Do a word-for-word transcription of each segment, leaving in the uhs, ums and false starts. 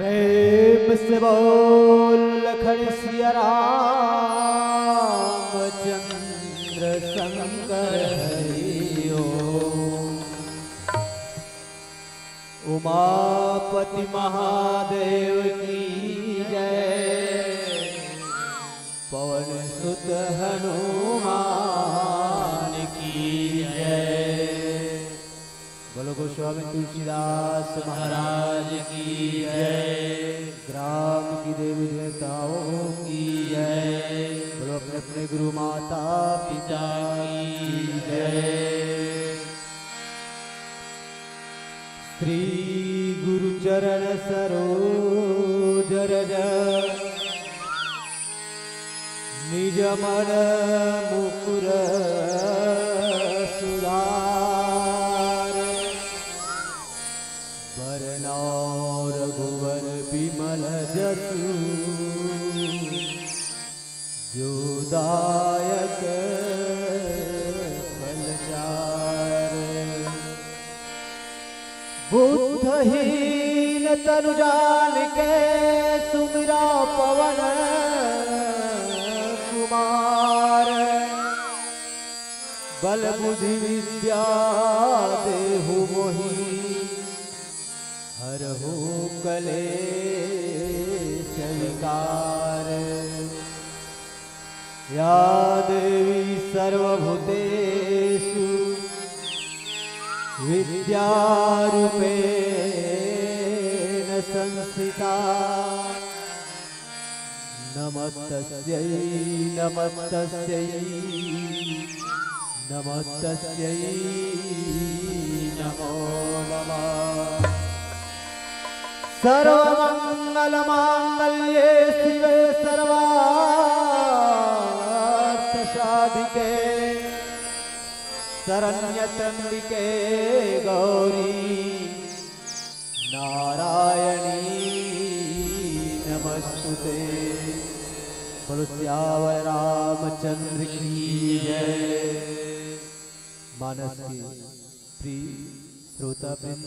प्रेम से बोल लखन सिया राम चंद्र शंकर हरि ओम। उमापति महादेव की जय, पवन सुत हनुमान की जय। बोलो गोस्वामी तुलसीदास महाराज की जय, ग्राम की देवी देवताओं की जय, बोलो अपने अपने गुरु माता पिता की जय। श्री गुरु चरण सरोज रज निज मन मुकुर सुधार। बरनउँ रघुवर बिमल जसु जो दायक फल चार। बुद्धहीन तनु जानिके सुमिरा पवन कुमार। बल बुद्धि विद्या देहु मोहि हरहु कलेश विकार। या देवी सर्वभूतेषु विद्यारूपेण संस्थिता। नमस्तस्यै नमस्तस्यै नमस्तस्यै नमो नमः। सर्वमंगल मांगल्ये शिवे सर्वार्थ साधिके शरण्य त्र्यंबिके गौरी नारायणी नमस्तुते। बोलो सियावर रामचंद्र की जय। मानस के प्रिय श्रोता वृंद,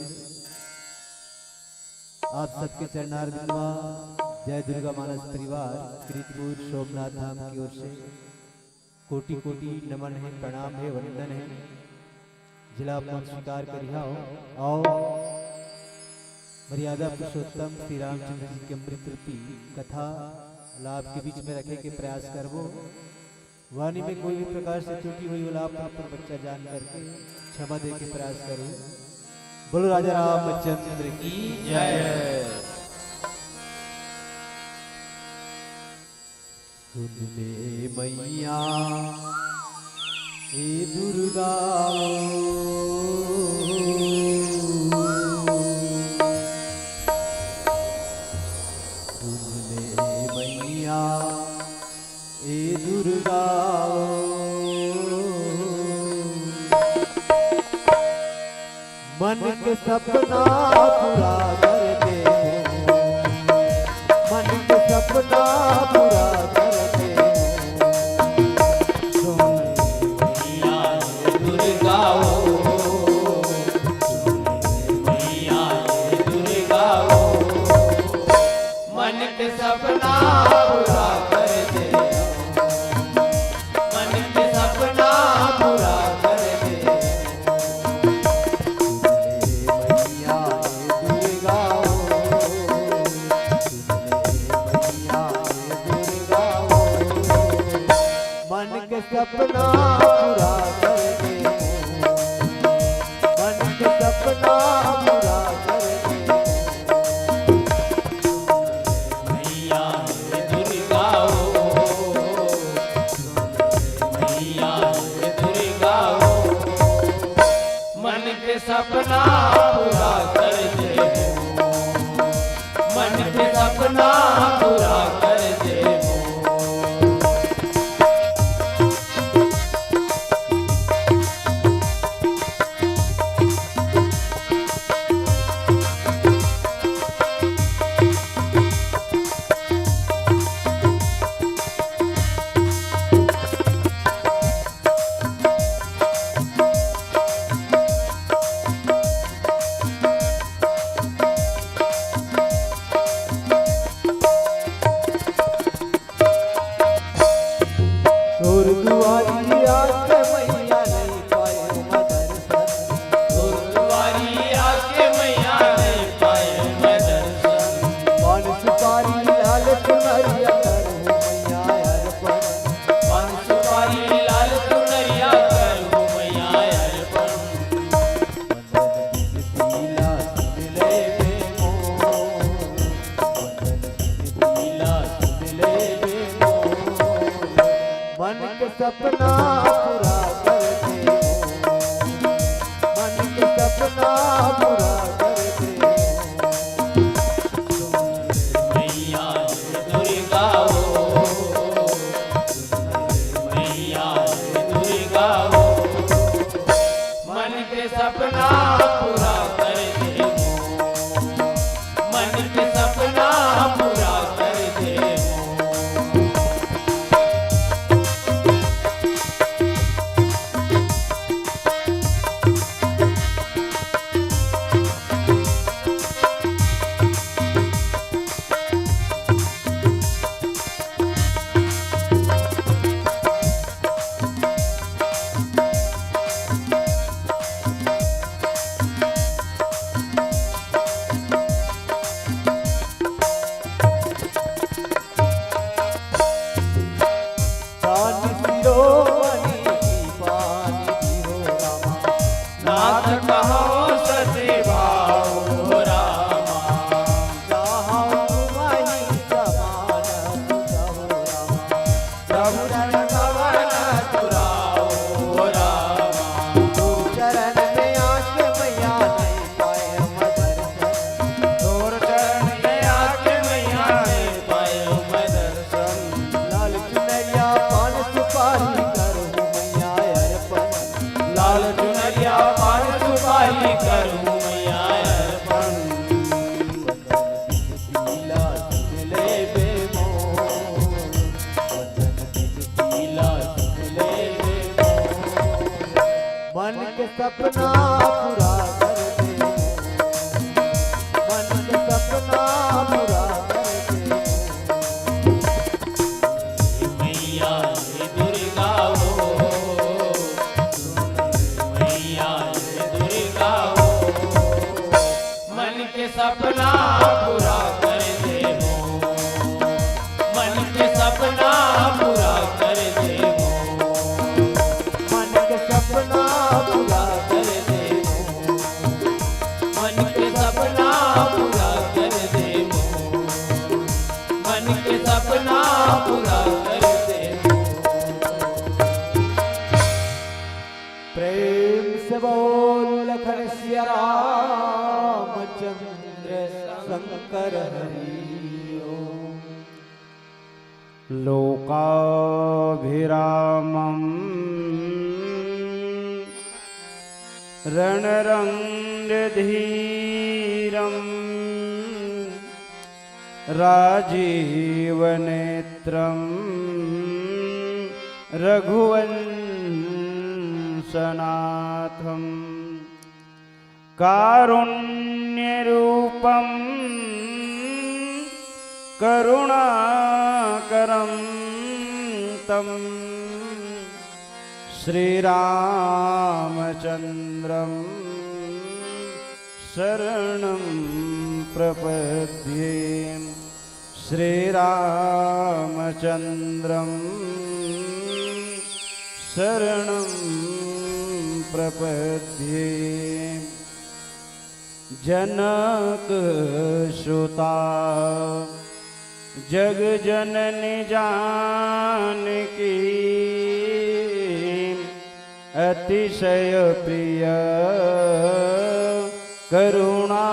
आप सबके चरणारविंद मा जय दुर्गा मानस परिवार कीर्तिपुर सोमनाथ धाम की ओर से कोटि कोटि नमन हे, प्रणाम हे, वंदन हे। जेला आप मन स्वीकार करिहा हो। अउ मर्यादा पुरुषोत्तम श्री रामचंद्र जी के अमृत रूपी कथा ला आपके बीच में रखे के प्रयास करबो। वाणी में कोई भी प्रकार से त्रुटि होही, ओला आप अपन बच्चा जान करके क्षमा दे के प्रयास करो। बोलो राजा रामचंद्र की जय। सुन ले मैया ए दुर्गा ओ। सुन ले मैया ए दुर्गा ओ। मन के सपना पूरा कर दे, मन के सपना पूरा कर दे। सुन मैया दुर्गा ओ, सुन मैया दुर्गा ओ, मन के सपना पूरा कर दे, मन के सपना पूरा कर दे। सुन ले मैया ए दुर्गा ओ, सुन ले मैया ए दुर्गा ओ, मन के सपना पूरा कर दे, मन के सपना पूरा कर दे। मैया हे दुर्गा ओ, मैया हे दुर्गा ओ, मन के सपना पूरा कर दे, मन के सपना पूरा कर दे। सपना पूरा कर दे मोर, मन के सपना पूरा कर दे मोर। दान शिरोमणि की पानी दी हो रामा। नाथ कहो सती भाव हो रामा। कहो तुम्हारी समान पूजा हो रामा। प्रभु चरण कवन तुराओ हो रामा। गुरु चरण में आके मैया नहीं पाए हम दर्शन। तोर चरण में आके मैया नहीं पाए हम दर्शन। लाल चुनरिया पान सुपारी करूँ मैया अर्पण। लाल चुनरिया पान सुपारी करूँ मैया अर्पण। पीला सुन ले बे मोर, पीला सुन ले बे मोर। मन के सपना पूरा कर दे, मन के सपना पूरा कर दे। हे मैया, हे दुर्गा हो, हे मैया, हे दुर्गा हो, मन के सपना पूरा कर दे मोर, मन के सपना पूरा कर दे मोर। मन के सपना पूरा कर दे मोर। मन के सपना पूरा कर दे मोर। मन के सपना पूरा कर दे मोर। प्रेम से बोल लखन सिया रामचंद्र शंकर हरि ओम। लोकाभिरामं रणरङ्गधीरं राजीवनेत्रं रघुवंशनाथम्। कारुण्यरूपं करुणाकरं तं श्रीरामचन्द्रं शरणं प्रपद्ये। श्रीरामचन्द्रं शरणं प्रपद्ये। जनकसुता जगजननी जानकी अतिशय प्रिय करुणा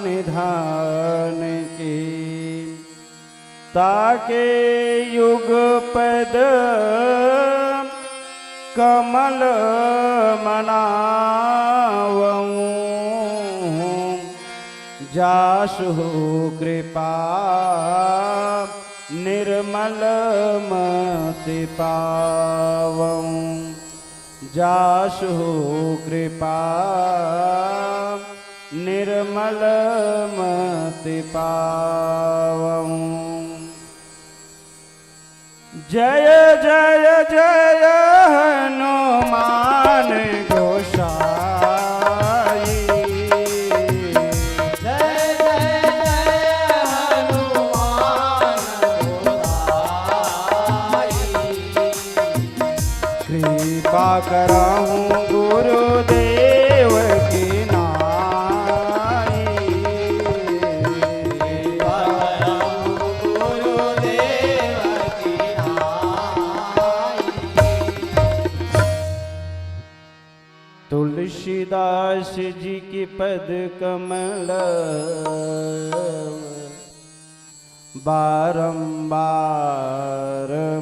निधान की। ताके युगपद कमल मनावहूँ। जासु कृपा निर्मल मति पावहूँ। जासु कृपा निर्मल मति पावहूँ। जय जय जय हनुमान गोसाई। जय जय जय हनुमान गोसाई। कृपा करहु गुरुदेव की नाई। कृपा करहु गुरुदेव की नाई। तुलसीदास जी के पद कमल बारंबार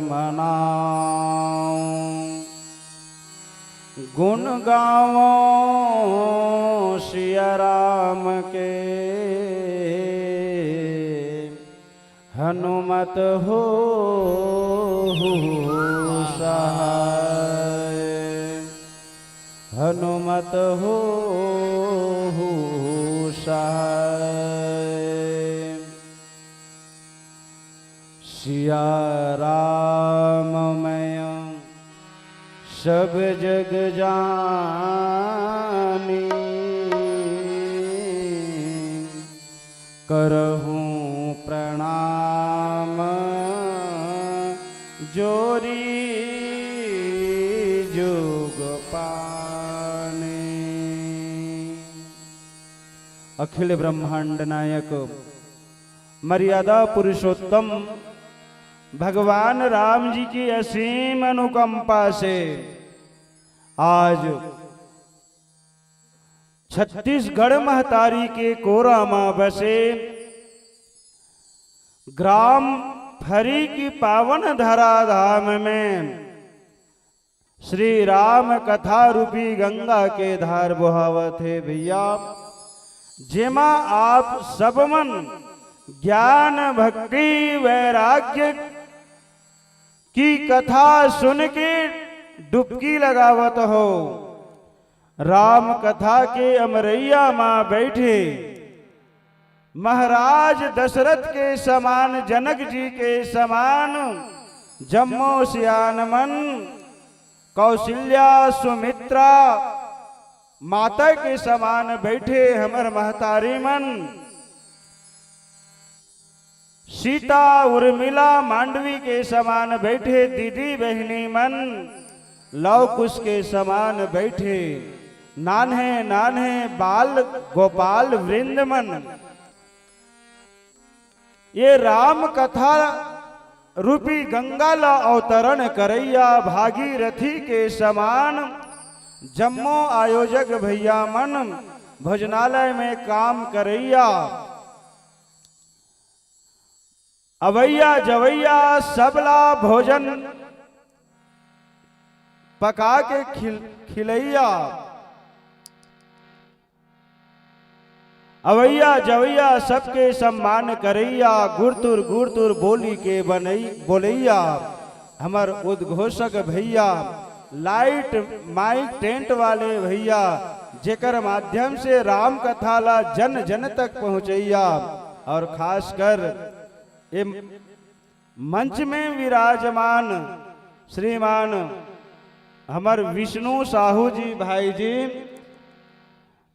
मनाऊं। गुण गावों सिया राम के, हनुमत हो सहाय, हनुमत हो सहाय। सिया राम मैं सब जग जानी, करहूँ प्रणाम जोरी जुग पानी। अखिल ब्रह्मांड नायक मर्यादा पुरुषोत्तम भगवान राम जी की असीम अनुकंपा से आज छत्तीसगढ़ महतारी के कोरा म बसे ग्राम फरी की पावन धरा धाम में श्री राम कथा रूपी गंगा के धार बोहावत हे भैया, जेमा आप सब मन ज्ञान, भक्ति, वैराग्य की कथा सुन के डुबकी लगावत हो। राम कथा के अमरैया म बैठे महाराज दशरथ के समान, जनक जी के समान जम्मो सियान मन, कौशल्या, सुमित्रा माता के समान बैठे हमर महतारी मन, सीता उर्मिला मांडवी के समान बैठे दीदी बहिनी मन, लव कुश के समान बैठे नान्हे नान्हे बाल गोपाल वृंद मन। ये राम कथा रूपी गंगा ला अवतरण करैया भागीरथी के समान जम्मो आयोजक भैया मन, भोजनालय में काम करैया, अवैया जवैया सबला भोजन पका के खिल-, खिलैया, अवैया जवैया सबके सम्मान करैया, गुरतुर गुरतुर बोली के बनई-, बोलैया, हमर उद्घोषक भैया, लाइट माइक टेंट वाले भैया, जेकर माध्यम से राम कथा ला जन जन तक पहुँचैया, और खासकर ए मंच में विराजमान श्रीमान हमर विष्णु साहू जी भाई जी,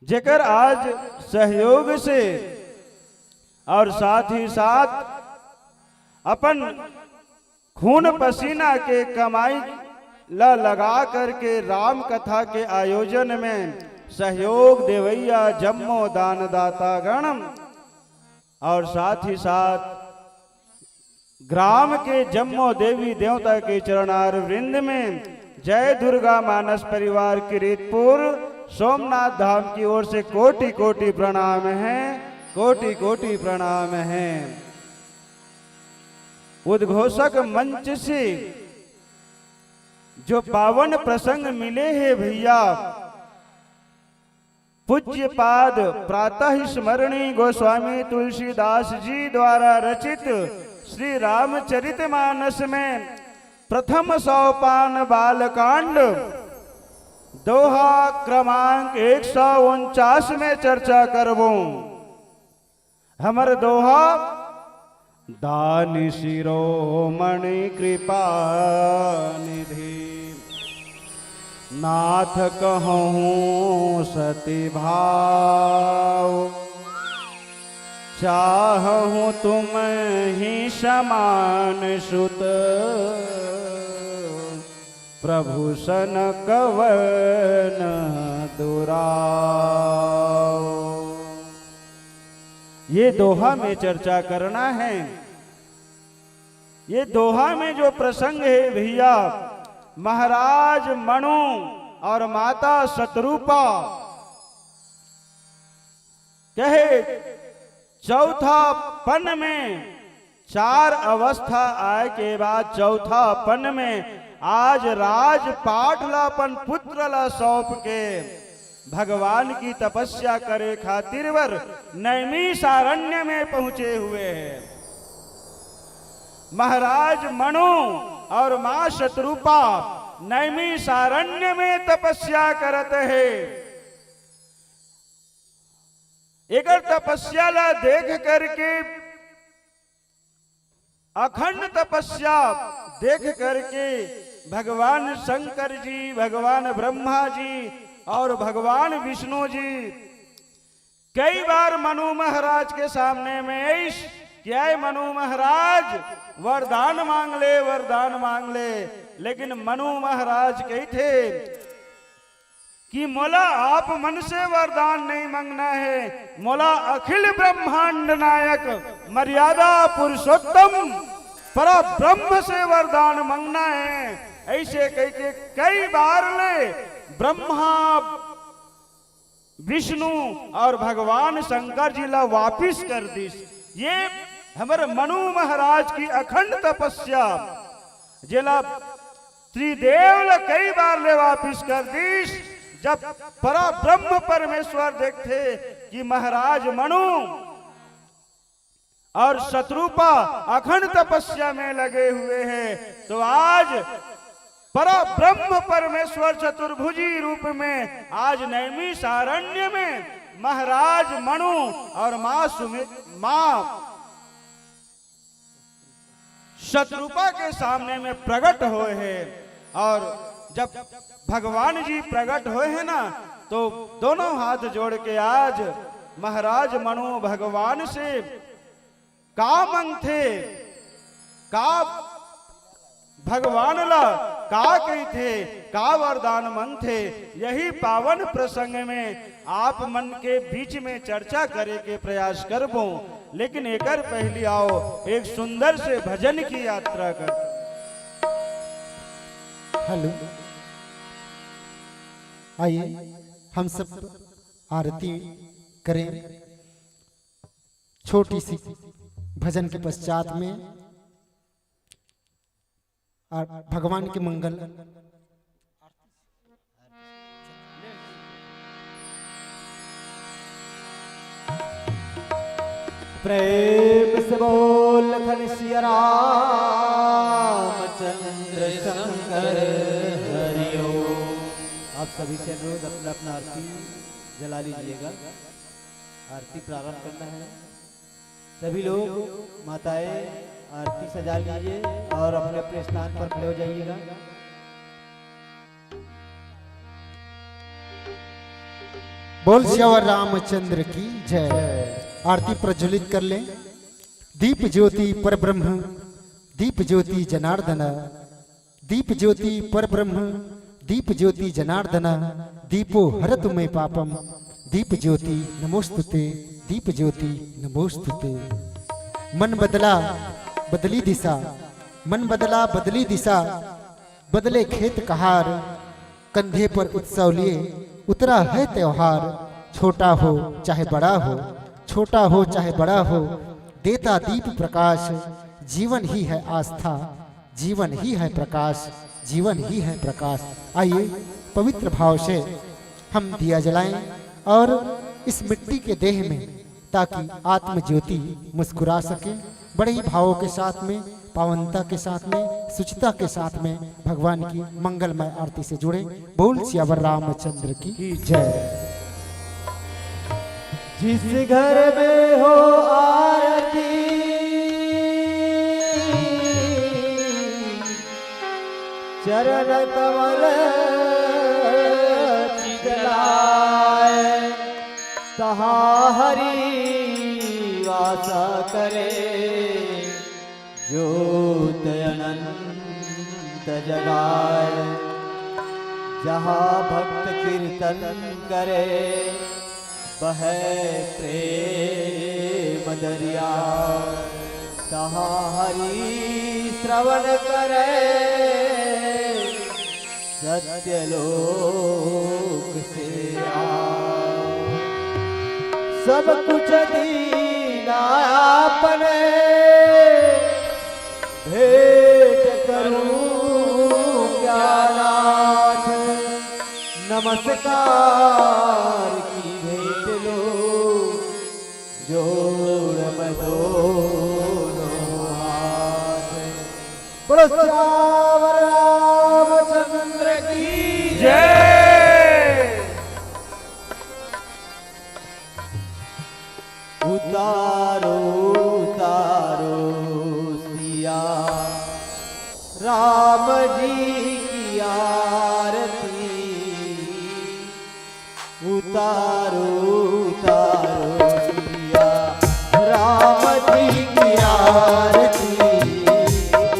जेकर आज सहयोग से और साथ ही साथ अपन खून पसीना के कमाई ला लगा करके राम कथा के आयोजन में सहयोग देवैया जम्मो दानदाता गण और साथ ही साथ ग्राम के जम्मो देवी देवता के चरणार वृंद में जय दुर्गा मानस परिवार किरीटपुर सोमनाथ धाम की ओर से कोटि कोटि प्रणाम है, कोटि कोटि प्रणाम है। उद्घोषक मंच से जो पावन प्रसंग मिले हे भैया, पूज्यपाद प्रातः स्मरणीय गोस्वामी तुलसीदास जी द्वारा रचित श्री रामचरितमानस में प्रथम सोपान बालकांड दोहा क्रमांक एक सौ उनचास में चर्चा करबो। हमर दोहा, दानी शिरोमणि कृपा निधि, नाथ कहूँ सति भाव, चाहहु तुम ही समान सुत, प्रभु सन कवन दुराव। ये दोहा में चर्चा करना है। ये दोहा में जो प्रसंग है भैया, महाराज मनु और माता शतरूपा कहे, चौथा पन में चार अवस्था आय के बाद चौथा पन में आज राजपाट ला अपन पुत्र ला सौंप के भगवान की तपस्या करे खातिर बर नैमिषारण्य में पहुंचे हुए हैं। महाराज मनु और माँ शतरूपा नैमिषारण्य में तपस्या करत हे। एकर तपस्या ला देख करके, अखंड तपस्या देख करके भगवान शंकर जी, भगवान ब्रह्मा जी और भगवान विष्णु जी कई बार मनु महाराज के सामने में आइस कि आए मनु महाराज, वरदान मांग ले, वरदान मांग ले। लेकिन मनु महाराज कहिथे कि मोला आप मन से वरदान नहीं मांगना है, मोला अखिल ब्रह्मांड नायक मर्यादा पुरुषोत्तम परब्रह्म से वरदान मांगना है। ऐसे कह के कई बार ले ब्रह्मा, विष्णु और भगवान शंकर जी ला वापिस कर दिस। ये हमर मनु महाराज की अखंड तपस्या, जेला त्रिदेव ला कई बार ले वापिस कर दिस। जब परब्रह्म परमेश्वर देखथे कि महाराज मनु और शतरूपा अखंड तपस्या में लगे हुए हैं, तो आज परब्रह्म परमेश्वर चतुर्भुजी रूप में आज नैमिषारण्य में महाराज मनु और माँ सुमि-, माँ शतरूपा के सामने में प्रकट होए हे। और जब भगवान जी प्रकट होए हे ना, तो दोनों हाथ जोड़ के आज महाराज मनु भगवान से का मांगथे, का भगवान ला का कहिथे, का वरदान मांगथे, यही पावन प्रसंग में आप मन के बीच में चर्चा करे के प्रयास करबो। लेकिन एकर पहली आओ एक सुंदर से भजन की यात्रा कर। हेलो, आइए हम सब आरती करें। छोटी सी भजन के पश्चात में और भगवान के मंगल। प्रेम से बोल खन सिया राम चंद्र शंकर हरिओ। आप सभी से अनुरोध, अपना अपना आरती जला लीजिएगा। आरती प्रारंभ करना है। सभी लोग माताएं आरती सजा लीजिए और अपने अपने स्थान पर खड़े हो जाइएगा। बोल सियावर रामचंद्र की जय। आरती प्रज्वलित कर लें। दीप ज्योति पर ब्रह्म, दीप ज्योति जनार्दन, दीप ज्योति पर ब्रह्म, दीप ज्योति जनार्दन, दीपो हरतु मे पापम, दीप ज्योति नमोस्तुते, दीप ज्योति नमोस्तुते। मन बदला बदली दिशा, मन बदला बदली दिशा, बदले खेत कहार, कंधे पर उत्सव लिए उतरा है त्योहार। छोटा हो चाहे बड़ा हो, छोटा हो चाहे बड़ा हो, देता दीप प्रकाश। जीवन ही है आस्था, जीवन ही है प्रकाश, जीवन ही है प्रकाश। आइए पवित्र भाव से हम दिया जलाएं और इस मिट्टी के देह में, ताकि आत्म ज्योति मुस्कुरा सके। बड़े ही भावों के साथ में, पावनता के साथ में, शुचिता के साथ में भगवान की मंगलमय आरती से जुड़े। बोल सियावर रामचंद्र की जय। जिस घर में हो आरती चरण कमल चितलाय, तहाँ हरि वास करे। ज्योत अनंत जगाए, जहाँ भक्त कीर्तन करे, बहे प्रेम दरिया। तहाँ हरि श्रवण करे, सत्य लोक से आए। सब कुछ दीना आपने भेंट करूं नमस्कार की भेंट लो, जोड़ मैं दोनों हाथ। बोलो सियावर रामचंद्र की जय। उतारो, उतारो सिया राम जी की आरती। उतारो, उतारो सिया राम जी की आरती।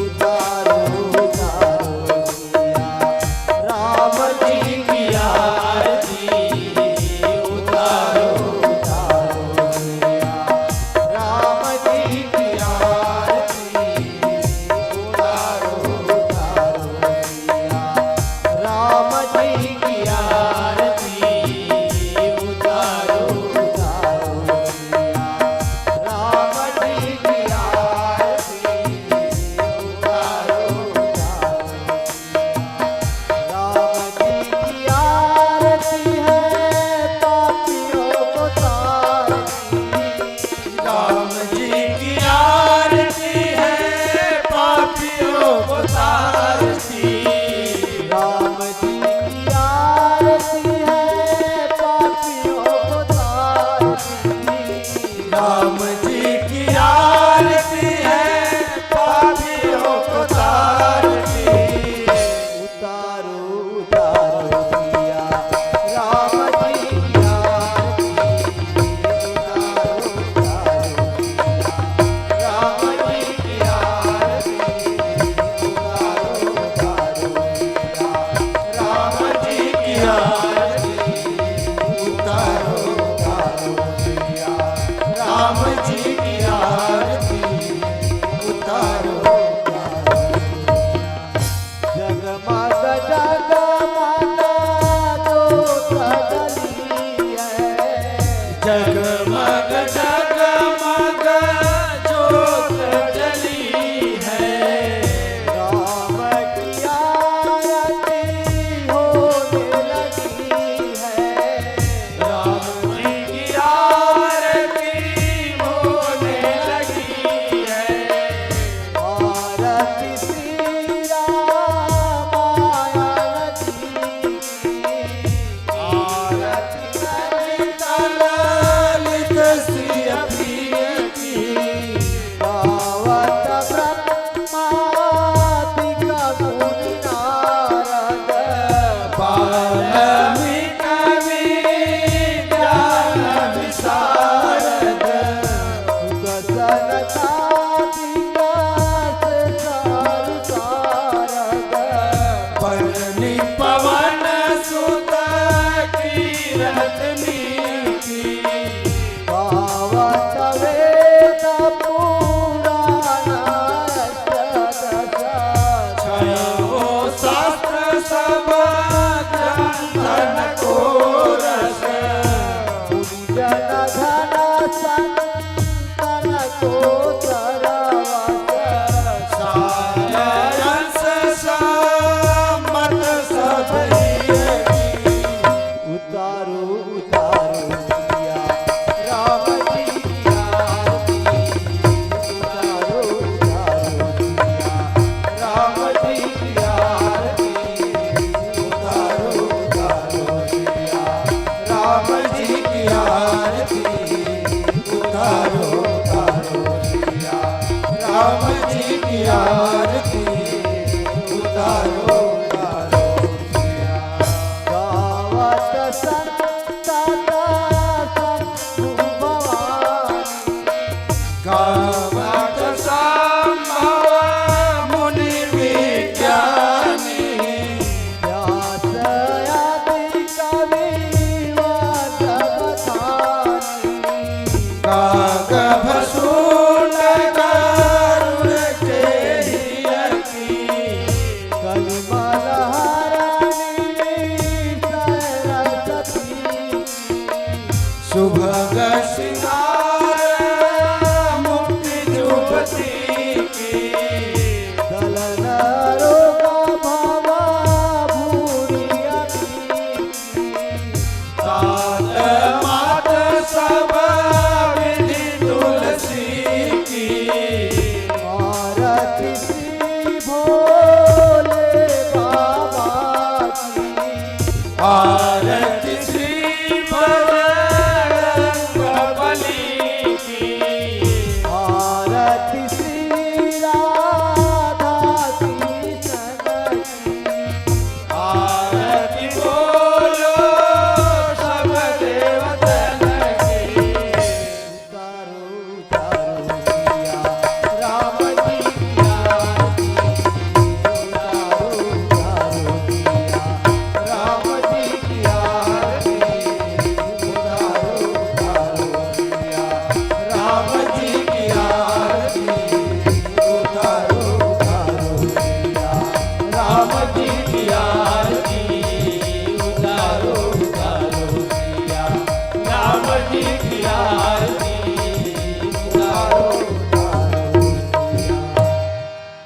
उतारो, उतारो सिया राम जी की आरती। उतारो, उतारो सिया राम जी की आरती। उतारो, उतारो सिया राम जी की आरती। उतारो, उतारो सिया राम जी की आरती। उतारो, उतारो राम जी की आरती है पापियों को तारती। राम जी की आरती है पापियों को तारती। राम जी की आरती है पापियों को तारती। राम जी की आरती है पापियों को तारती। उतारो, उतारो सिया राम जी की आरती। उतारो, उतारो सिया राम जी की आरती। उतारो, उतारो सिया राम जी की आरती। उतारो, उतारो सिया राम जी की आरती। उतारो, उतारो जगमग जगमग जोत जली है। जगमग जगमग जोत जली है। राम की आरती होने लगी है। राम जी की आरती होने लगी है। आरती श्री रामायण जी की। आरती ललित ललित श्री प्रिय की। गावत ब्रह्मादिक मुनि नारद। वाल्मीकि विज्ञान विशारद। सुख सनकादिक सारद। बरनी पवन सुत कीरत नीति। गावत वेद पुराण अष्टादश। छयो शास्त्र सब ग्रंथन को रस। जन धन संतन को सरवस। सारंस सम्मत सब ही की। उतारो, उतारो सिया राम जी की आरती। उतारो, उतारो सिया राम जी की आरती। उतारो, उतारो सिया राम जी की आरती। उतारो, उतारो सिया राम जी की आरती। उतारो, उतारो सिया। गावत संत दाता शंभु भवानी। गावत संभव मुनि विज्ञानी। व्यास आदि कवि वासव ठानी। काग भसून गरुड़ के हिय की। कलिमल हरनी सरस्वती। सुभग सिंगार मुक्ति जुगति की। दलन रोग भव भूरि अति।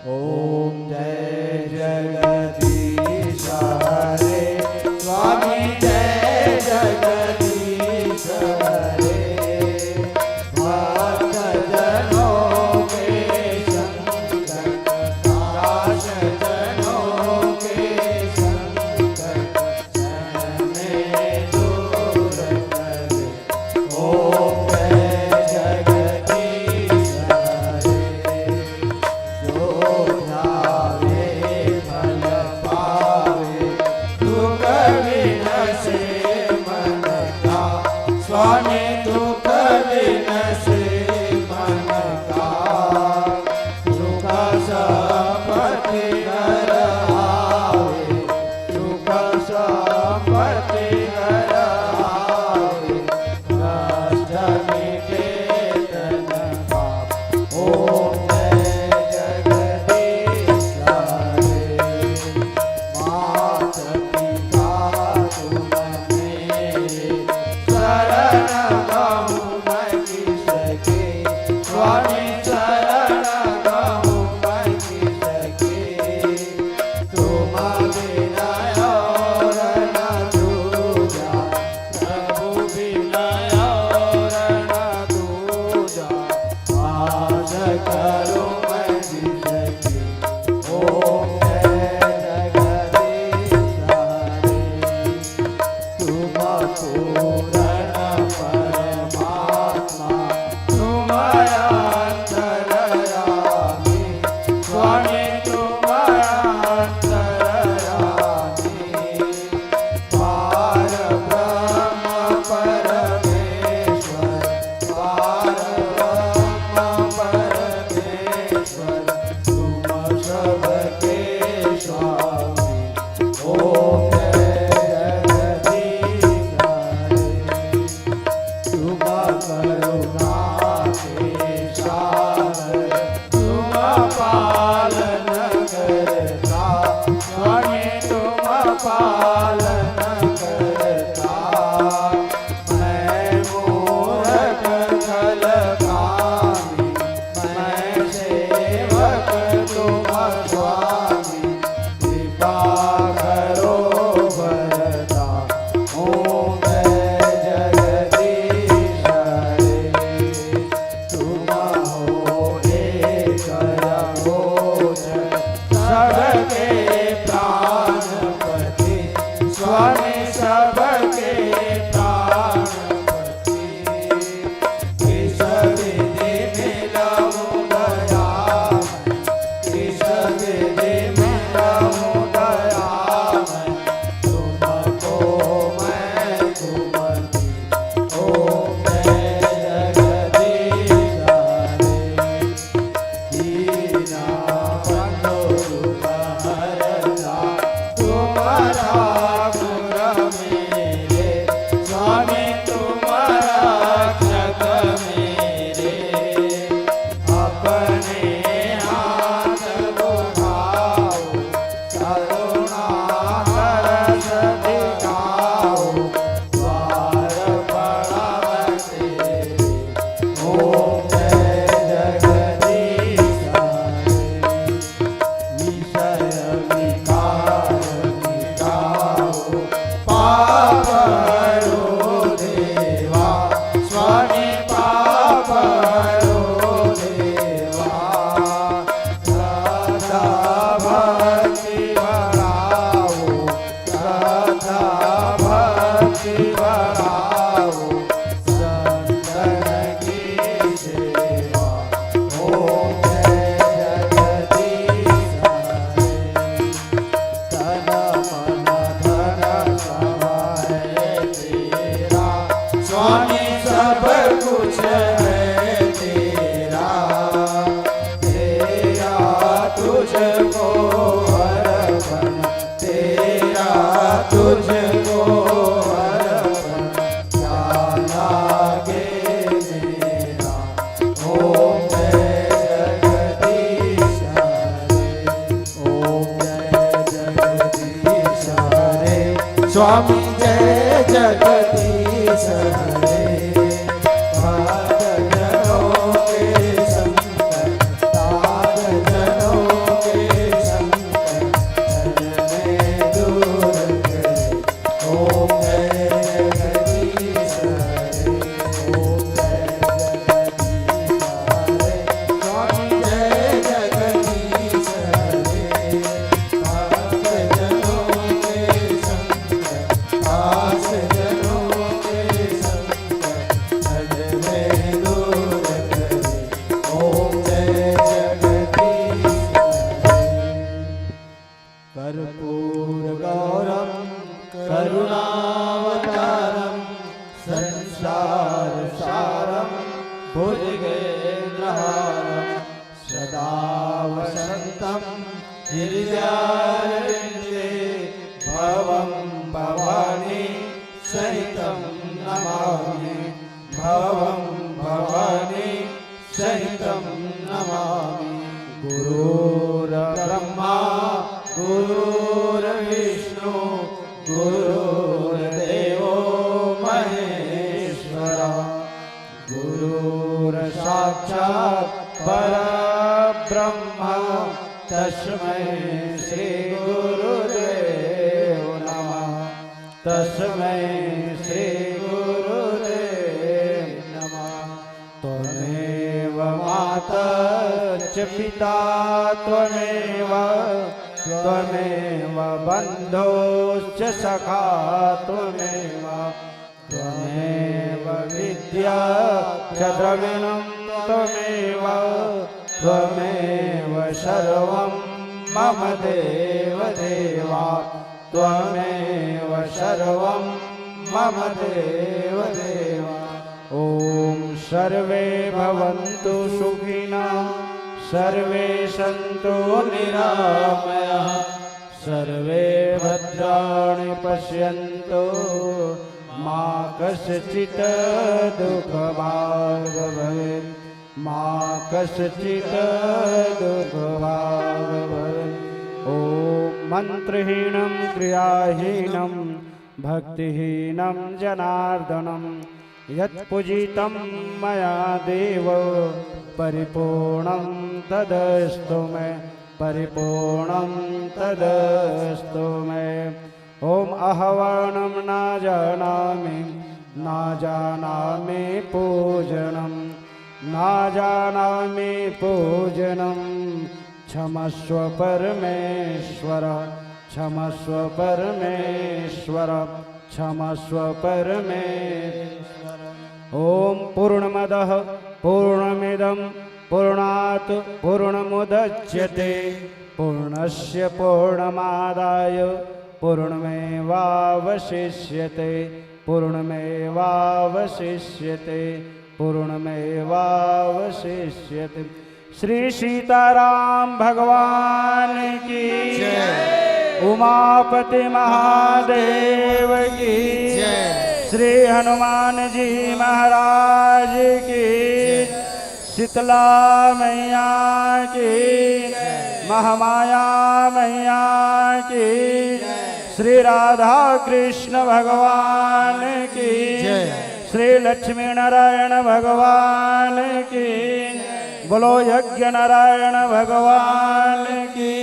ओम जय जगदीश हरे, स्वामी जय जगदीश हरे। भक्त जनों के संकट, दास जनों के संकट, क्षण में दूर करे। ओम जय जगदीश हरे। जो ध्यावे फल पावे, दुख विनसे मन का। स्वामी दुख विनसे मन का। सुख संपत्ति घर आवे, सुख संपत्ति घर आवे। नष्ट मिटे तन पाप। ओम जय जगदीश हरे। मात पिता तुम मेरे, शरण गहूँ मैं किसके। स्वामी शरण गहूँ मैं किसके। तुम बिना और न दूजा, प्रभु बिना और न दूजा। आस करूं मैं जिसकी, ओम जय जगदीश हरे। तुम पूर्ण परमात्मा, तुम अंतर्यामी, स्वामी तुम अंतर्यामी। पार ब्रह्म परमेश्वर, पार ब्रह्म परमेश्वर, तुम सबके स्वामी। ओम जय जगदीश हरे। तुम करुणा के सागर, तुम पालन करता, स्वामी तुम पालन करता। मैं मूरख छल कामी, मैं सेवक तुम स्वामी, कृपा करो वरदान। ओम जय जगदीश हरे। तुम हो एक अबोध, सबके प्राणपति, स्वामी सबके प्राणपति। इस विधि मिलहु दयामय, इस विधि मिलहु दयामय, तुमको मैं तुमकी। ओम जय जगदीश हरे। दीन बंधु दुख हरता, तुम ठाकुर मेरे, स्वामी तुम रक्षक मेरे। अपने हाथ उठाओ, करुणा रस दिखाओ, द्वार पड़ा है तेरे। ओम जय जगदीश हरे। विषय विकार मिटाओ, पाप हरो देवा, स्वामी पाप हरो देवा। श्रद्धा भक्ति बढ़ाओ, श्रद्धा भक्ति बढ़ाओ, संतन की सेवा। ओम जय जगदीश हरे। तन मन धन सब है तेरा, स्वामी सब कुछ है तेरा। तेरा तुझको अर्पण, तेरा तुझको अर्पण, क्या लागे मेरा। ओम जय जगदीश हरे, ओम जय जगदीश हरे, स्वामी जय जगदीश हरे। भुजगेन्द्रहारं सदा वसन्तं हृदयारविन्दे। भवं भवानी सहितं नमामि, भवं भवानी सहितं नमामि। गुरुर्ब्रह्मा गुरुर्विष्णु गुरुर्देवो महेश्वरा। गुरुर्साक्षात् परब्रह्म तस्मै श्री गुरुदेव नमः। तस्मै श्री गुरुदेव नमः। त्वमेव माता च पिता त्वमेव, त्वमेव बन्धुश्च सखा त्वमेव, त्वमेव विद्या च द्रविणं त्वमेव, त्वमेव सर्वं मम देव देवा। त्वमेव सर्वं मम देव देवा। ॐ सर्वे भवन्तु सुखिनः, सर्वे सन्तु निरामयाः, सर्वे भद्राणि पश्यन्तु, मा कश्चित् दुःखभाग् भवेत्। मा कश्चित् दुःखभाग् भवेत्। ॐ मन्त्रहीनं क्रियाहीनं भक्तिहीनं जनार्दनं यत् पूजितं मया देव परिपूर्णं तदस्तु मे, परिपूर्णं तदस्तु मे। ॐ आह्वानं न जानामि, न जानामि पूजनं, न जानामि पूजनं। क्षमस्व परमेश्वर, क्षमस्व परमेश्वर, क्षमस्व परमेश्वर। ॐ पूर्णमदः पूर्णमिदं पूर्णात् पूर्णमुदच्यते, पूर्णस्य पूर्णमादाय पूर्णमेवावशिष्यते, पूर्णमेवावशिष्यते, पूर्णमेवावशिष्यते। श्री सीताराम भगवान की जय। उमापति महादेव की जय। श्री हनुमान जी महाराज की जय। शीतला मैया की जय। महामाया मैया की जय। श्री राधा कृष्ण भगवान की जय। श्री लक्ष्मी नारायण भगवान की, बोलो यज्ञ नारायण भगवान की,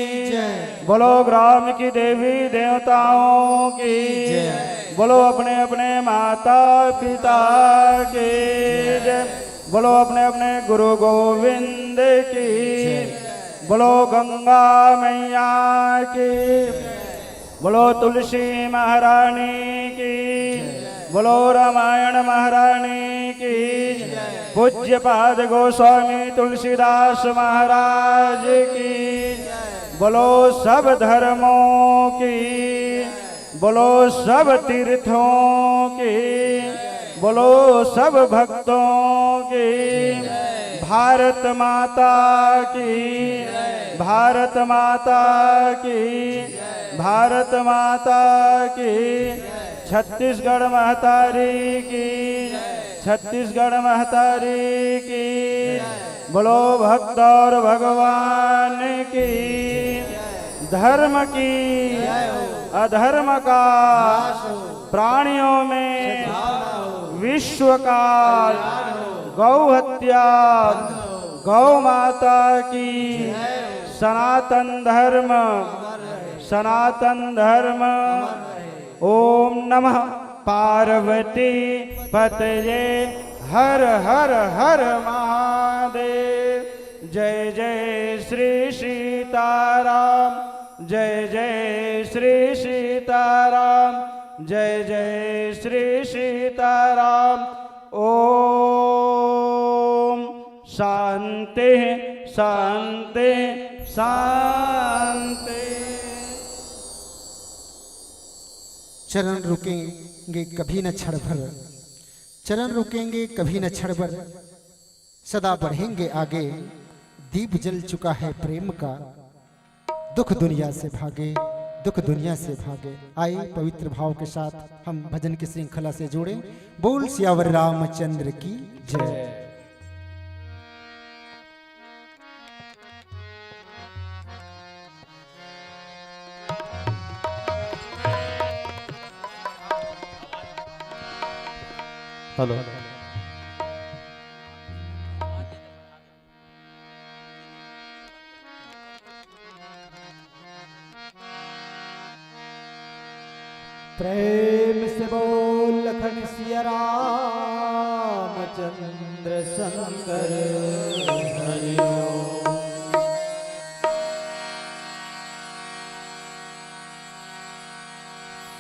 बोलो ग्राम की देवी देवताओं की, बोलो अपने अपने माता पिता की, बोलो अपने अपने गुरु गोविंद की, बोलो गंगा मैया की, बोलो तुलसी महारानी की, बोलो रामायण महारानी की, पूज्यपाद गोस्वामी तुलसीदास महाराज की, बोलो सब धर्मों की, बोलो सब तीर्थों की, बोलो सब भक्तों की, भारत माता की, भारत माता की, भारत माता की, छत्तीसगढ़ महतारी की, छत्तीसगढ़ महतारी की, बोलो भक्त और भगवान की, धर्म की, अधर्म का, प्राणियों में विश्व का, गौ हत्या, गौ माता की, सनातन धर्म, सनातन धर्म। ओम नमः पार्वती पतये, हर हर हर महादेव। जय जय श्री सीताराम, जय जय श्री सीताराम, जय जय श्री सीताराम। ओम शांति, शांति, शांति। चरण रुकेंगे कभी न क्षण भर, चरण रुकेंगे कभी न क्षण भर। सदा बढ़ेंगे आगे, दीप जल चुका है प्रेम का, दुख दुनिया से भागे, दुख दुनिया से भागे। आइए, पवित्र भाव के साथ हम भजन की श्रृंखला से जुड़ें। बोल सियावर रामचंद्र की जय। हेलो। प्रेम से बोल लखन सिया रामचंद्र शंकर हरि ओम।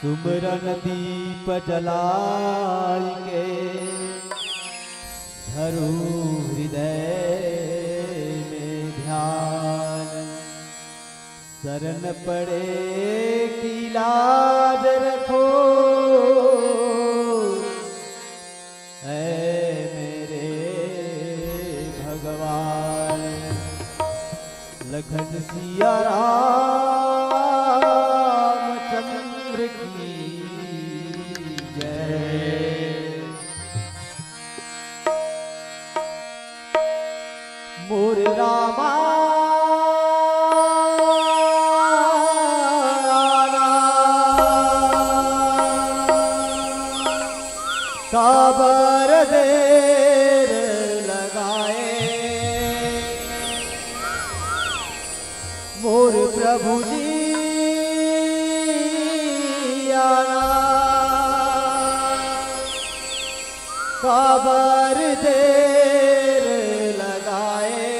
सुमरन दीप जलाय के धरू हृदय में ध्यान। शरण पड़े की लाज रखो, ऐ मेरे भगवान। लखन सिया रामचंद्र की जय। मोर रामा काबर देर लगाए, मोर प्रभु जी आना काबर देर लगाए।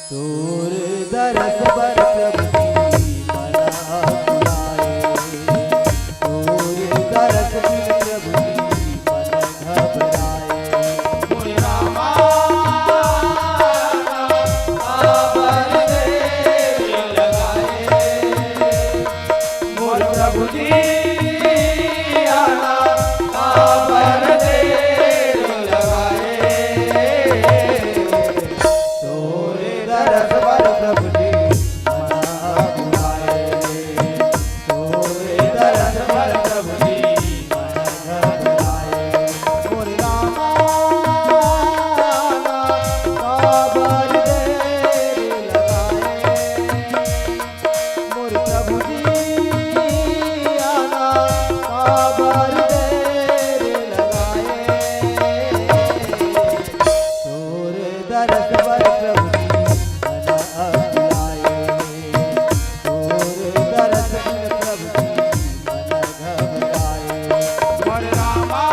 तोर दरस बर प्रभु जी मन अकुलाए, तोर दरस बिन प्रभु जी मन घबराए। मोर रामा, काबर देर लगाए, मोर प्रभु जी आना काबर देर लगाए। तोरे दरस बर प्रभु जी मन अकुलाए, तोरे दरस बर प्रभु जी मन घबराए। मोर रामा, काबर देर लगाए, मोर प्रभु जी आना काबर देर लगाए। तोर दरस बर प्रभु जी मन अकुलाए, तोर दरस बर प्रभु जी मन घबराए। मोर रामा,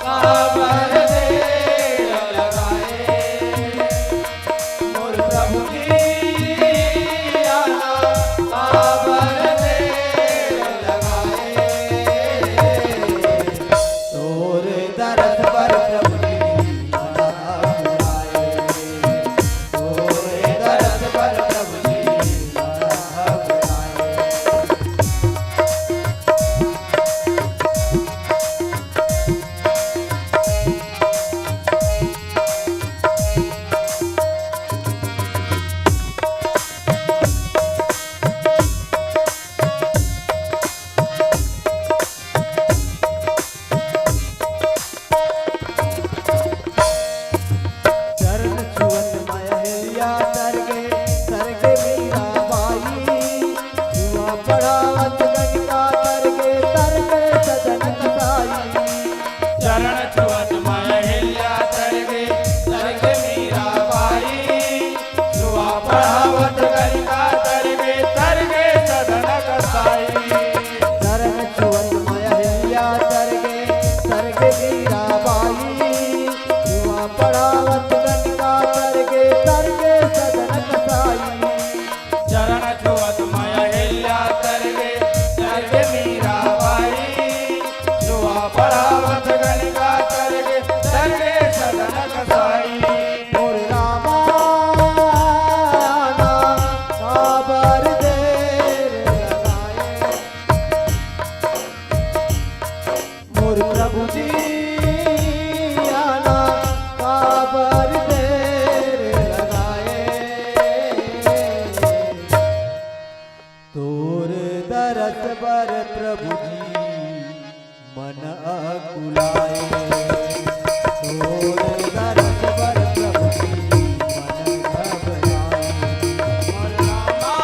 काबर देर लगाए, मोर प्रभु जी आना काबर देर लगाए। तोर दरस बर प्रभु जी मन अकुलाए, तोर दरस बर प्रभु जी मन अकुलाए। चरण छुअत मय अहिल्या तरगे, तरगे मीरा बाई। जुवा पढ़ावत गणिका तरगे, तरगे सदन कसाई। चरण छुअत मय अहिल्या तरगे, तरगे मीरा बाई। जुवा पढ़ावत गणिका तरगे, तरगे सदन कसाई। चरण छुअत मय अहिल्या तरगे, तरगे मीरा बाई। जुवा पढ़ावत गणिका तरगे, तरगे सदन कसाई। चरण छुअत मय अहिल्या तरगे, तरगे मीरा बाई। जुवा पढ़ावत गणिका तरगे, तरगे सदन कसाई। मोर रामा, काबर देर लगाए। मोर प्रभु जी आना काबर देर लगाए। तोर दरस बर प्रभु जी मन अकुलाए। तोर दरस बर प्रभु जी मन घबराए। मोर रामा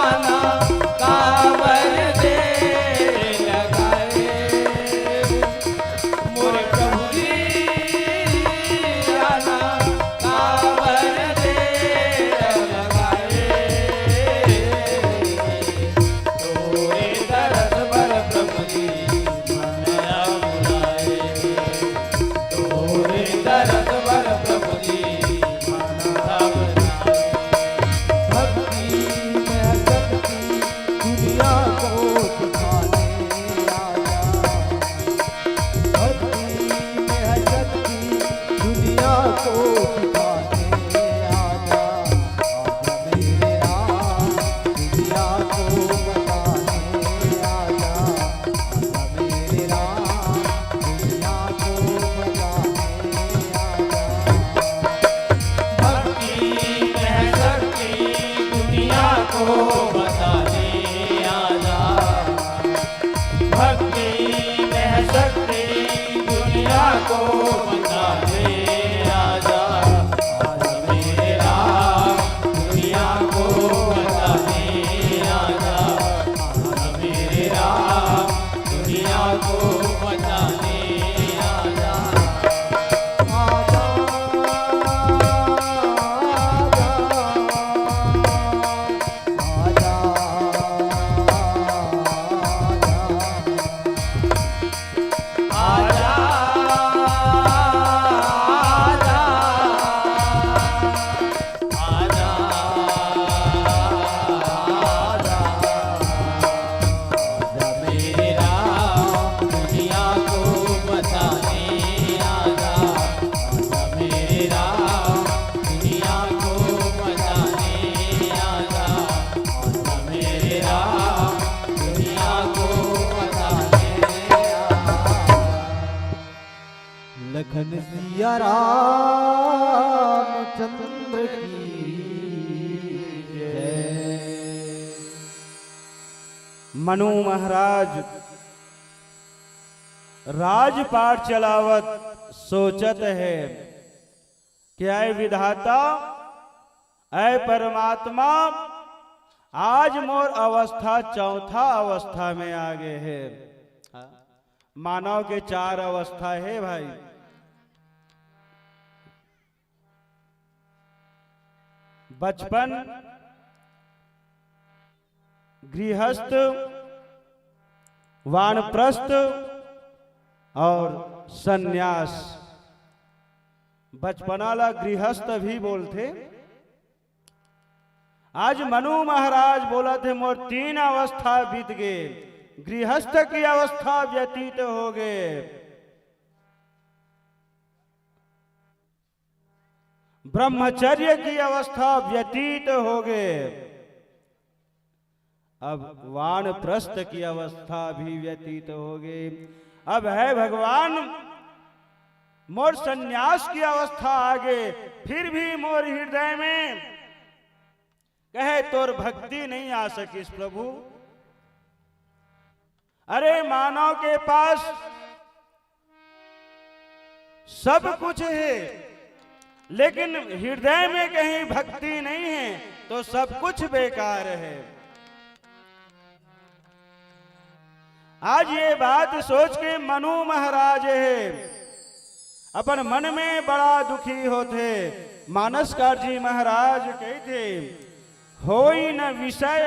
आना काबर देर लगाए। मोर प्रभु जी आना काबर देर लगाए। तोरे दरस बर प्रभु जी मन अकुलाए। तोरे दरस बर प्रभु जी मन घबराए। भक्ति में शक्ति दुनिया को दिखाने आया। भक्ति में है शक्ति दुनिया को दिखाने आया। आजा मेरे राम दुनिया को बताने आया। आजा मेरे राम दुनिया को बताने आया। भक्ति में शक्ति दुनिया को बताने आया। भक्ति में शक्ति दुनिया को बताने आया। आजा मेरे राम दुनिया को बताने आया। आजा मेरे राम दुनिया को बताने आया। आजा, आजा, आजा, आजा। आजा, आजा, आजा, आजा मेरे राम, दुनिया को बचाने आजा। आजा मेरे राम, दुनिया को बचाने आजा। आजा मेरे राम, दुनिया को बचाने आजा। लखन सिया रामचंद्र की जय। मनु महाराज राजपाट चलावत सोचत हे कि ऐ विधाता, ऐ परमात्मा, आज मोर अवस्था चौथा अवस्था में आ गे हे। मानव के चार अवस्था हे भाई। बचपन, गृहस्थ, वानप्रस्थ और संन्यास। बचपना ला गृहस्थ भी बोलथे। आज मनु महाराज बोलत हे, मोर तीन अवस्था बीत गे, गृहस्थ की अवस्था व्यतीत हो गे, ब्रह्मचर्य की अवस्था व्यतीत हो गे, अब वानप्रस्थ की अवस्था भी व्यतीत हो गे। अब हे भगवान, मोर संन्यास की अवस्था आ गे, फिर भी मोर हृदय में कहे तोर भक्ति नहीं आ सकिस प्रभु। अरे, मानव के पास सब कुछ हे, लेकिन हृदय में कहीं भक्ति नहीं हे, तो सब कुछ बेकार हे। आज ये बात सोच के मनु महाराज हे, अपन मन में बड़ा दुखी होथे। मानसकार जी महाराज कहिथे, होई न विषय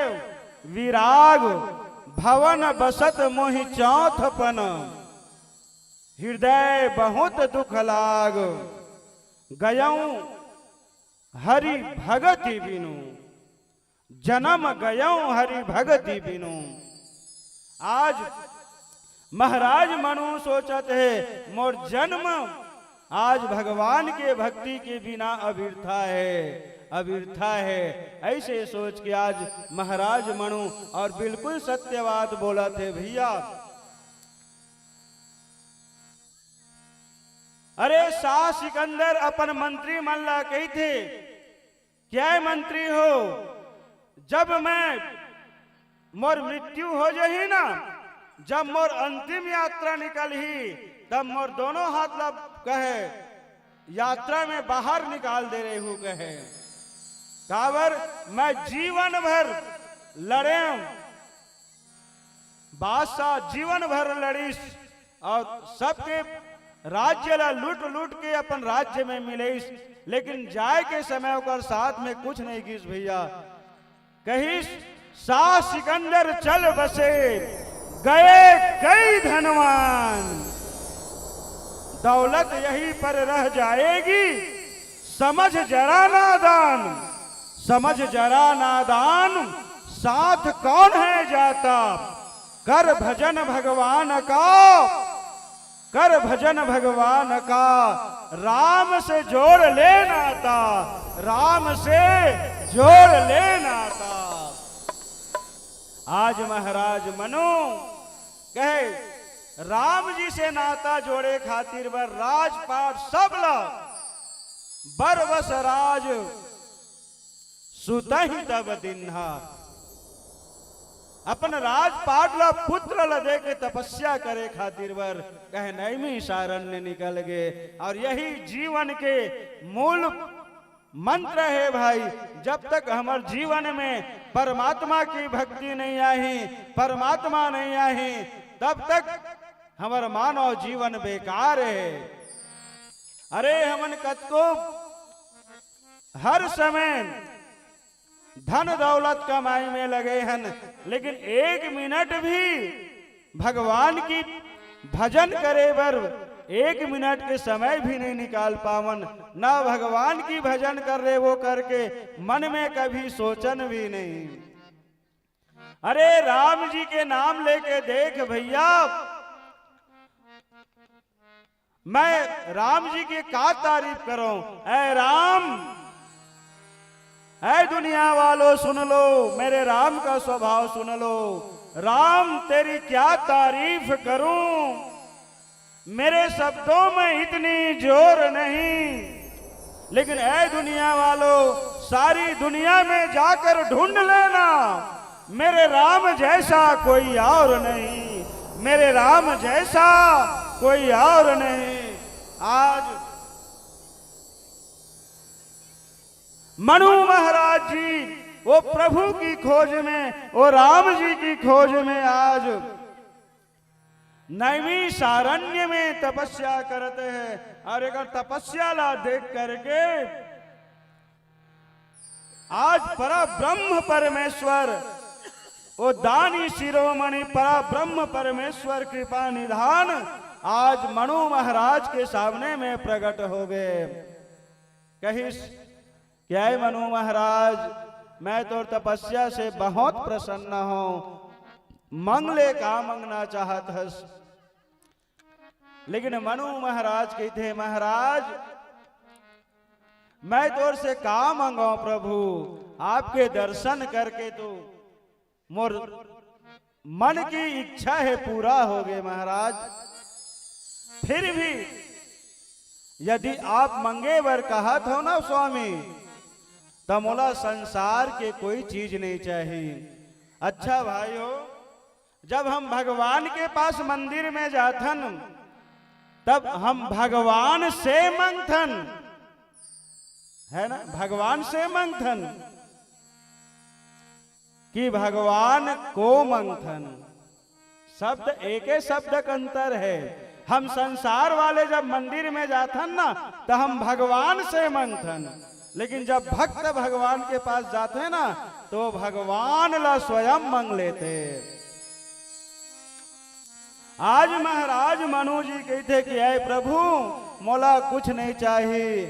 विराग, भवन बसत मोहि चौथपन। हृदय बहुत दुख लाग, गयऊं हरि भगति बिनु, जन्म गयऊं हरि भगति बिनु। आज महाराज मनु सोचत हे, मोर जन्म आज भगवान के भक्ति के बिना अबिरथा हे, अबिरथा हे। ऐसे सोच के आज महाराज मनु और बिल्कुल सत्य बात बोलत हे भैया। अरे, शाह सिकंदर अपन मंत्री मन ला कहिथे, "क्या मंत्री हो, जब मैं मोर मृत्यु हो जही ना, जब मोर अंतिम यात्रा निकलही, तब मोर दोनों हाथ ला," कहे, "यात्रा में बाहर निकाल दे रहे हूँ," कहे, "काबर मैं जीवन भर लड़े हूँ।" बादशाह जीवन भर लड़िस और सबके राज्य ला लूट लूट के अपन राज्य में मिलेस, लेकिन जाए के समय ओकर साथ में कुछ नहीं गिस भैया। कहिस, "शाह सिकंदर चल बसे, गए कई धनवान, दौलत यहीं पर रह जाएगी, समझ जरा नादान, समझ जरा नादान, साथ कौन है जाता, कर भजन भगवान का, कर भजन भगवान का, राम से जोड़ ले नाता, राम से जोड़ ले नाता।" आज महाराज मनु कहे, राम जी से नाता जोड़े खातिर बर राजपाट सब ला, बरबस राज सुतहि तब दिन्हा, अपन राजपाट ला पुत्र ला दे के तपस्या करे खातिर बर कहे नैमिषारण्य निकल गए। और यही जीवन के मूल मंत्र है भाई। जब तक हमर जीवन में परमात्मा की भक्ति नहीं आही, परमात्मा नहीं आही, तब तक हमर मानव जीवन बेकार है। अरे, हमन कतको हर समय धन दौलत कमाई में लगे हन, लेकिन एक मिनट भी भगवान की भजन करे बर एक मिनट के समय भी नहीं निकाल पावन, ना भगवान की भजन कर रहे वो करके मन में कभी सोचन भी नहीं। अरे, राम जी के नाम लेके देख भैया, मैं राम जी की का तारीफ करूं। ऐ राम, ऐ दुनिया वालों सुन लो, मेरे राम का स्वभाव सुन लो। राम, तेरी क्या तारीफ करूं, मेरे शब्दों में इतनी जोर नहीं। लेकिन ऐ दुनिया वालों, सारी दुनिया में जाकर ढूंढ लेना, मेरे राम जैसा कोई और नहीं, मेरे राम जैसा कोई और नहीं। आज मनु महाराज जी वो प्रभु की खोज में, वो राम जी की खोज में आज नैमिषारण्य में तपस्या करते हैं। और एक तपस्या ला देख करके आज परब्रह्म परमेश्वर, वो दानी शिरोमणि परब्रह्म परमेश्वर कृपा निधान आज मनु महाराज के सामने में प्रकट हो गए। कहिस, "क्या है मनु महाराज, मैं तोर तपस्या से बहुत प्रसन्न हूं, मंग ले, का मंगना चाहत हस?" लेकिन मनु महाराज कहिथे, "महाराज, मैं तोर से का मंगाऊं प्रभु, आपके दर्शन करके तो मोर मन की इच्छा है पूरा हो गए महाराज। फिर भी यदि आप मंगे बर कहत हो ना स्वामी, त मोला संसार के कोई चीज नहीं चाहिए।" अच्छा भाई हो, जब हम भगवान के पास मंदिर में जाथन, तब हम भगवान से मंगथन, है ना, भगवान से मंगथन कि भगवान को मंगथन। शब्द, एके शब्द के अंतर है। हम संसार वाले जब मंदिर में जाथन ना, तो हम भगवान से मंगथन, लेकिन जब भक्त भगवान के पास जाथे ना, तो भगवान ला स्वयं मंग लेथे। आज महाराज मनु जी कहिथे कि, "ऐ प्रभु, मोला कुछ नहीं चाही,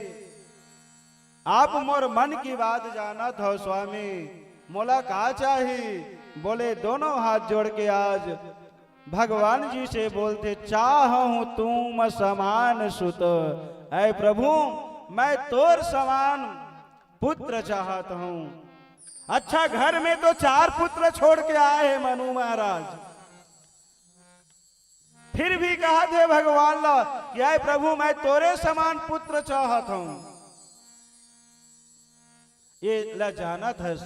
आप मोर मन की बात जानत हो स्वामी, मोला का चाही?" बोले, "दोनों हाथ जोड़ के आज भगवान जी से बोलथे, 'चाहहूं तुम समान सुत।' ऐ प्रभु, मैं तोर समान पुत्र चाहत हूं।" अच्छा, घर में तो चार पुत्र छोड़ के आए हैं मनु महाराज, फिर भी कहत हे भगवान ला कि आय प्रभु, मैं तोरे समान पुत्र चाहत हूं। ये ला जानत हस,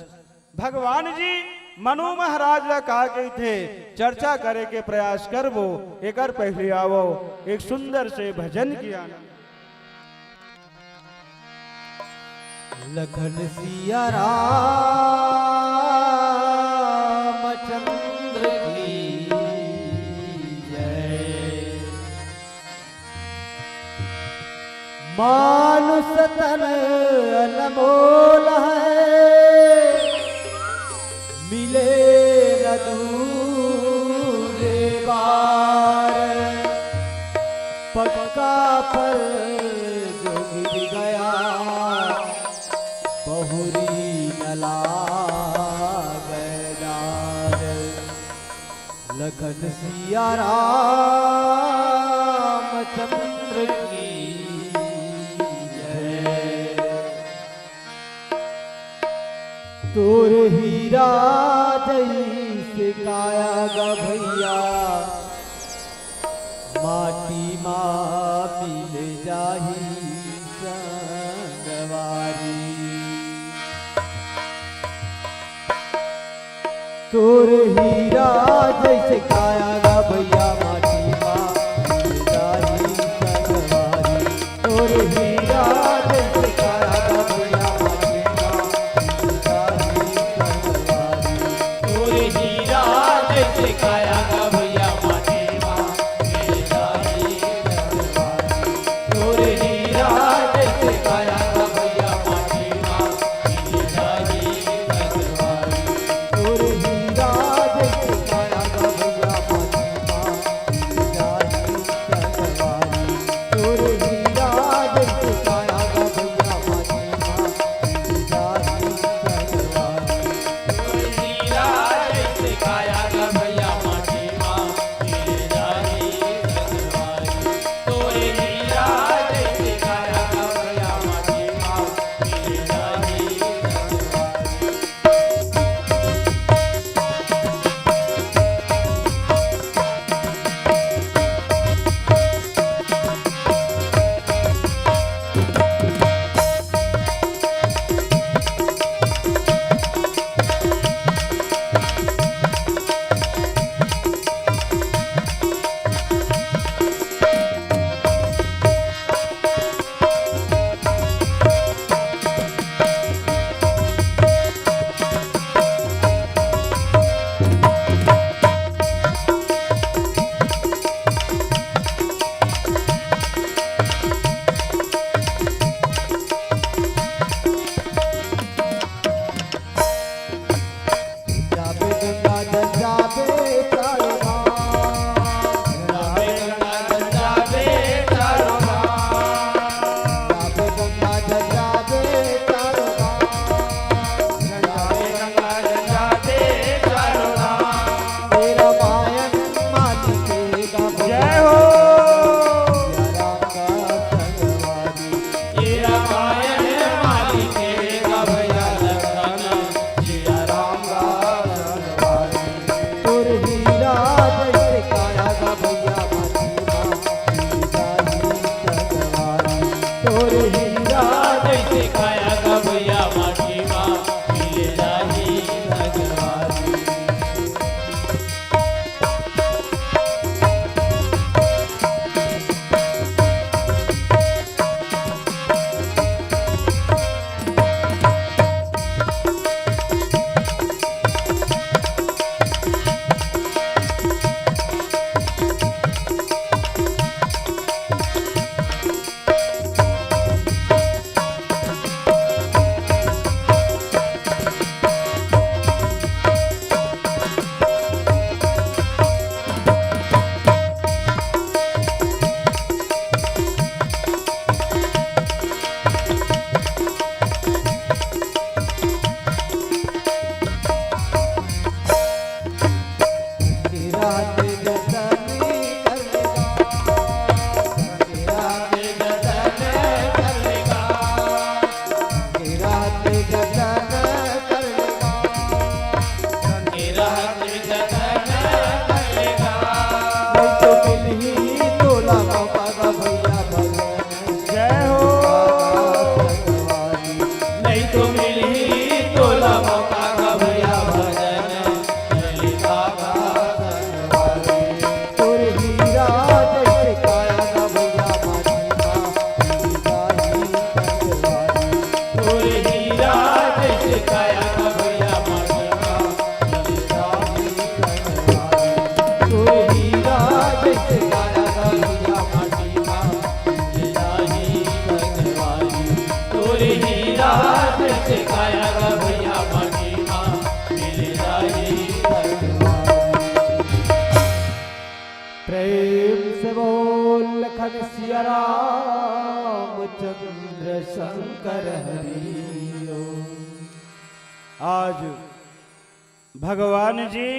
भगवान जी मनु महाराज ला का कहिथे, चर्चा करे के प्रयास करबो। एकर पहले आवो एक सुंदर से भजन के आनंद। लखन सिया रामचंद्र की जय। मानुष तन अनमोल है, मिले न दूजे बार। पक्का फल जो गिर गया, बहुरी न लागे डार। लखन सिया रामचंद्र की जय। तोर हीरा जैसे काया गा भैया, माटी मा मिल जाही संगवारी। तोर हीरा जैसे काया गा भैया, माटी मा मिल जाही संगवारी। तोर हीरा जैसे काया गा भैया, माटी मा मिल जाही संगवारी। तोर हीरा जैसे काया गा भैया, माटी मा मिल जाही संगवारी। तोर हीरा जैसे काया गा भैया, माटी मा मिल जाही संगवारी। तोर हीरा जैसे काया गा भैया, माटी प्रेम से बोल लखन सिया राम चंद्र शंकर हरि ओम। आज भगवान जी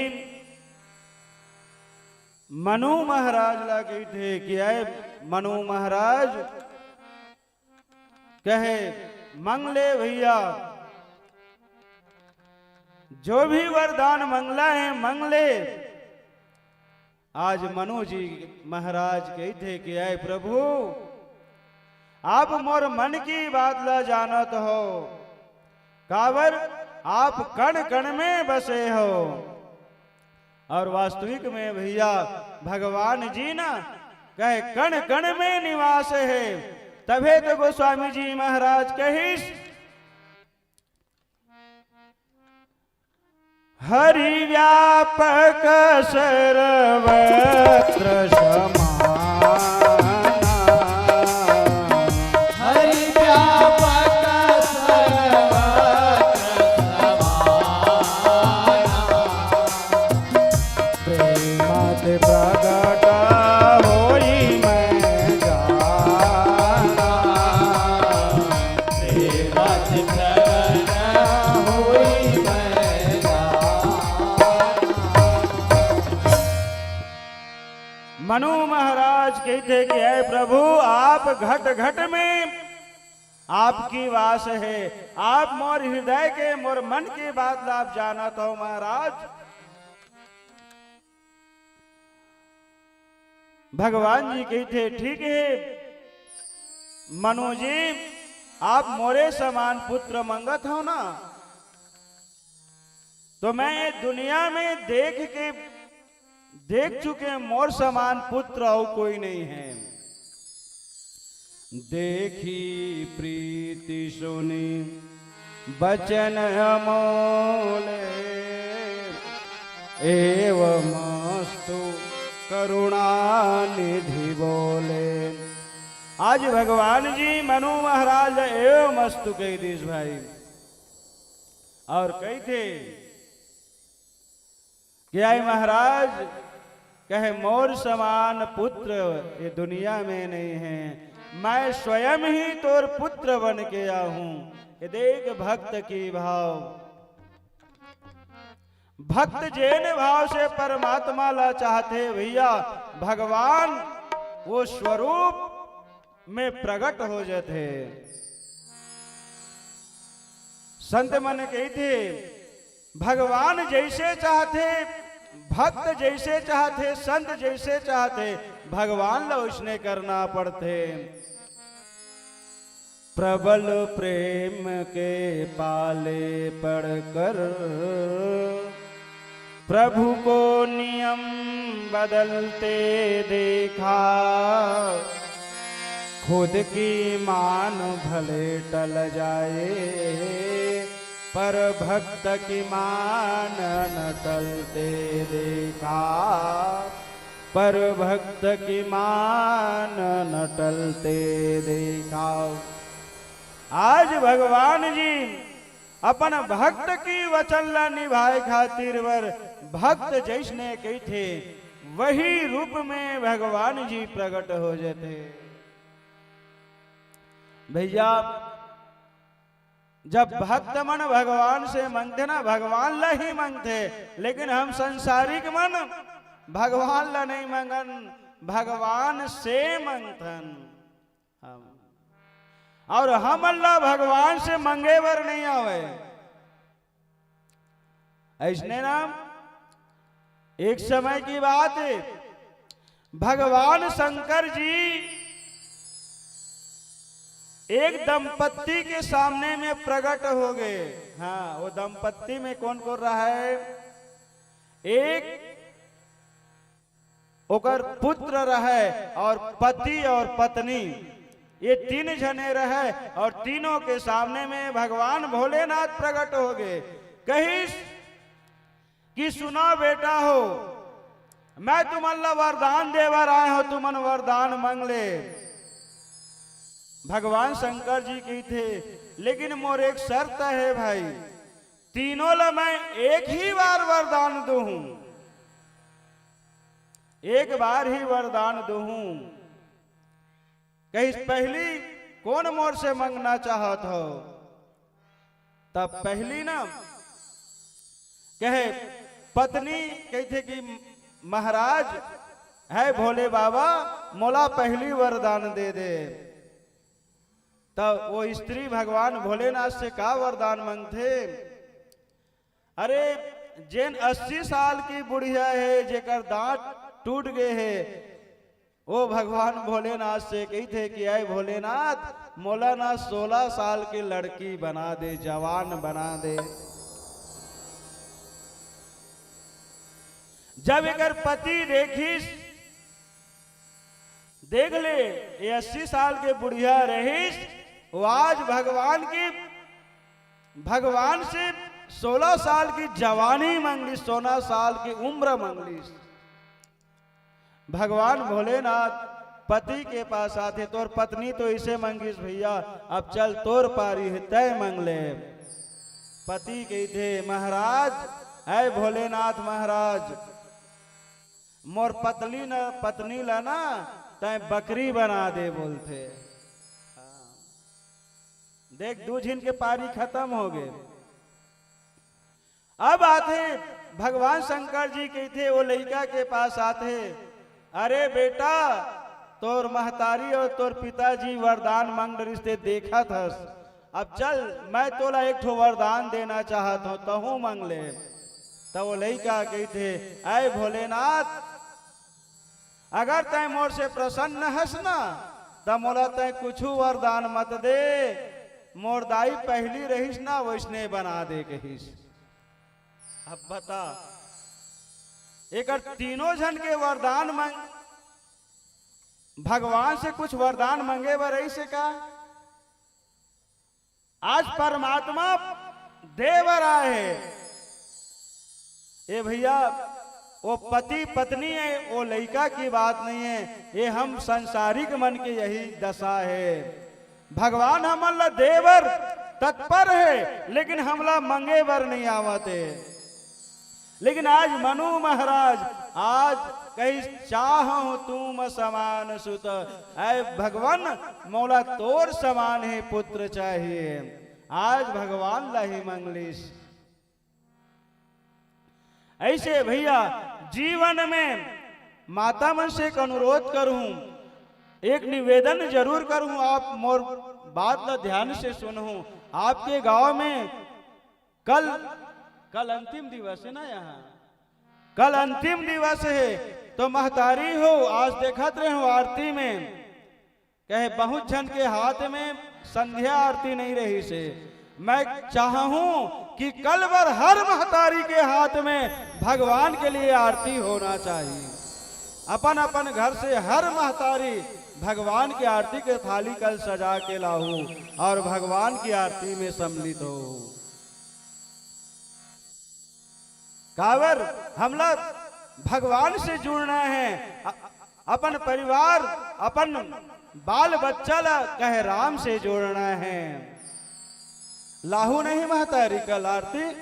मनु महाराज ला कहिथे कि "ऐ मनु महाराज, कहे मंग ले भैया, जो भी वरदान मंगला है मंग ले।" आज मनु जी महाराज कहिथे कि "ऐ प्रभु, आप मोर मन की बात ला जानत हो, काबर आप कण कण में बसे हो।" और वास्तविक में भैया, भगवान जी ना कहे कण कण में निवास है। तभे तो गोस्वामी जी महाराज कहिस, हरि व्यापक सर्वत्र समाना। हरि व्यापक सर्वत्र समाना। प्रेम ते प्रगट होई मैं जाना। प्रेम ते प्रगट होई मैं जाना। मनु महाराज कहिथे कि "हे प्रभु, आप घट घट में आपकी वास है, आप मोर हृदय के, मोर मन के बात ला आप जानत हो महाराज।" भगवान जी कहिथे, "ठीक है मनु जी, आप मोरे समान पुत्र मंगत हो ना, तो मैं ये दुनिया में देख के, देख चुके मोर समान पुत्र और कोई नहीं है।" देखी प्रीति सुनी बचन अमोले, एवमस्तु करुणा निधि बोले। आज भगवान जी मनु महाराज एवमस्तु कहि दिस भाई, और कहिथे कि "हे महाराज, कहे मोर समान पुत्र ये दुनिया में नहीं है, मैं स्वयं ही तोर पुत्र बन के आहूं।" ये देख भक्त की भाव, भक्त जेन भाव से परमात्मा ला चाहथे भैया, भगवान वो स्वरूप में प्रगट हो जाथे। संत मन कहिथे, भगवान जैसे चाहथे, भक्त जैसे चाहथे, संत जैसे चाहथे, भगवान ला उसने करना पड़थे। प्रबल प्रेम के पाले पड़कर प्रभु को नियम बदलते देखा। खुद की मान भले टल जाए, पर भक्त की मान न टलते देखा। पर भक्त की मान न टलते देखा। आज भगवान जी अपन भक्त की वचन ला निभाए खातिर बर भक्त जैसने कहिथे, वही रूप में भगवान जी प्रगट हो जाथे। भैया, जब भक्त मन भगवान से मंगथे ना, भगवान ला ही मंगथे, लेकिन हम संसारिक मन भगवान ला नहीं मंगन, भगवान से मंगथन। हम और हमन ला भगवान से मंगे बर नहीं आवे। ऐसने ना, एक समय की बात है, भगवान शंकर जी एक दंपत्ति के सामने में प्रकट हो गए। हाँ, वो दंपत्ति में कौन कौन रहा है? एक ओकर पुत्र रहे और पति और पत्नी, ये तीन झने रहे और तीनों के सामने में भगवान भोलेनाथ प्रकट हो गए। कहिस कि सुना बेटा हो, मैं तुमन ला वरदान देवर आए हो, तुमन वरदान मंग ले। भगवान शंकर जी कहिथे, लेकिन मोर एक शर्त है भाई, तीनों ला मैं एक ही बार वरदान दूहूं। एक बार ही वरदान दूहूं। कहिस, "पहली कोन मोर से मंगना चाहत हो?" तब पहली ना कहे, पत्नी कहिथे कि, "महाराज, हे भोले बाबा, मोला पहली वरदान दे दे।" तब वो स्त्री भगवान भोलेनाथ से का वरदान मांगथे? अरे, जेन अस्सी साल की बुढ़िया हे, जेकर दांत टूट गए हे, वो भगवान भोलेनाथ से कहिथे कि, "ऐ भोलेनाथ, मोला ना सोलह साल की लड़की बना दे, जवान बना दे।" जब एकर पति देखिस, देख ले, ये अस्सी साल के बुढ़िया रहिस, वो आज भगवान की, भगवान से सोलह साल की जवानी मांगलिस, सोलह साल की उम्र मांगलिस। भगवान भोलेनाथ पति के पास आथे, "तोर पत्नी तो इसे मांगिस भैया, अब चल तोर पारी हे, तय मांग ले।" पति कहिथे, "महाराज, ऐ भोलेनाथ महाराज, मोर पतली न, पत्नी ला ना तय बकरी बना दे," बोलथे। देख, दू झिन के पारी खत्म हो गए। अब आथे भगवान शंकर जी कहिथे, वो लइका के पास आथे, "अरे बेटा, तोर महतारी और तोर पिताजी वरदान मांग रिहिस ते देखत हस, अब चल, मैं तोला एक ठो वरदान देना चाहत हूं, तहूं मांग ले।" त वो लइका कहिथे, "ऐ भोलेनाथ, अगर तय मोर से प्रसन्न हस ना, त मोला तय कुछू वरदान मत दे, मोर दाई पहली रहिस ना, वैसने बना दे," कहिस। अब बता, एकर तीनों झन के वरदान मांग, भगवान से कुछ वरदान मांगे बर रहिस हे का? आज परमात्मा दे बर आए हे। ए भैया, वो पति पत्नी है, वो लइका की बात नहीं है, ये हम संसारिक मन के यही दशा है। भगवान हमन ला दे बर तत्पर है, लेकिन हमला मंगे बर नहीं आवत है। लेकिन आज मनु महाराज आज कहिस, "चाहहु तुम समान सुत।" ऐ भगवान, मोला तोर समान ही पुत्र चाहिए। आज भगवान ला ही मंगलिस। ऐसे भैया, जीवन में माता मन से एक अनुरोध करूं, एक निवेदन जरूर करूं, आप मोर बात ला ध्यान से सुनहू। आपके गांव में कल, कल अंतिम दिवस है ना, यहाँ कल अंतिम दिवस है, तो महतारी हो, आज देखत रहे हो आरती में, कहे बहुत झन के हाथ में संध्या आरती नहीं रहिस हे। मैं चाहहूं कि कल बर हर महतारी के हाथ में भगवान के लिए आरती होना चाहिए। अपन अपन घर से हर महतारी भगवान की आरती के थाली कल सजा के लाहू और भगवान की आरती में सम्मिलित हो। काबर हमला भगवान से जुड़ना है, अ-, अपन परिवार, अपन बाल बच्चा ला कहे राम से जोड़ना है। लाहू नहीं महतारी कल आरती,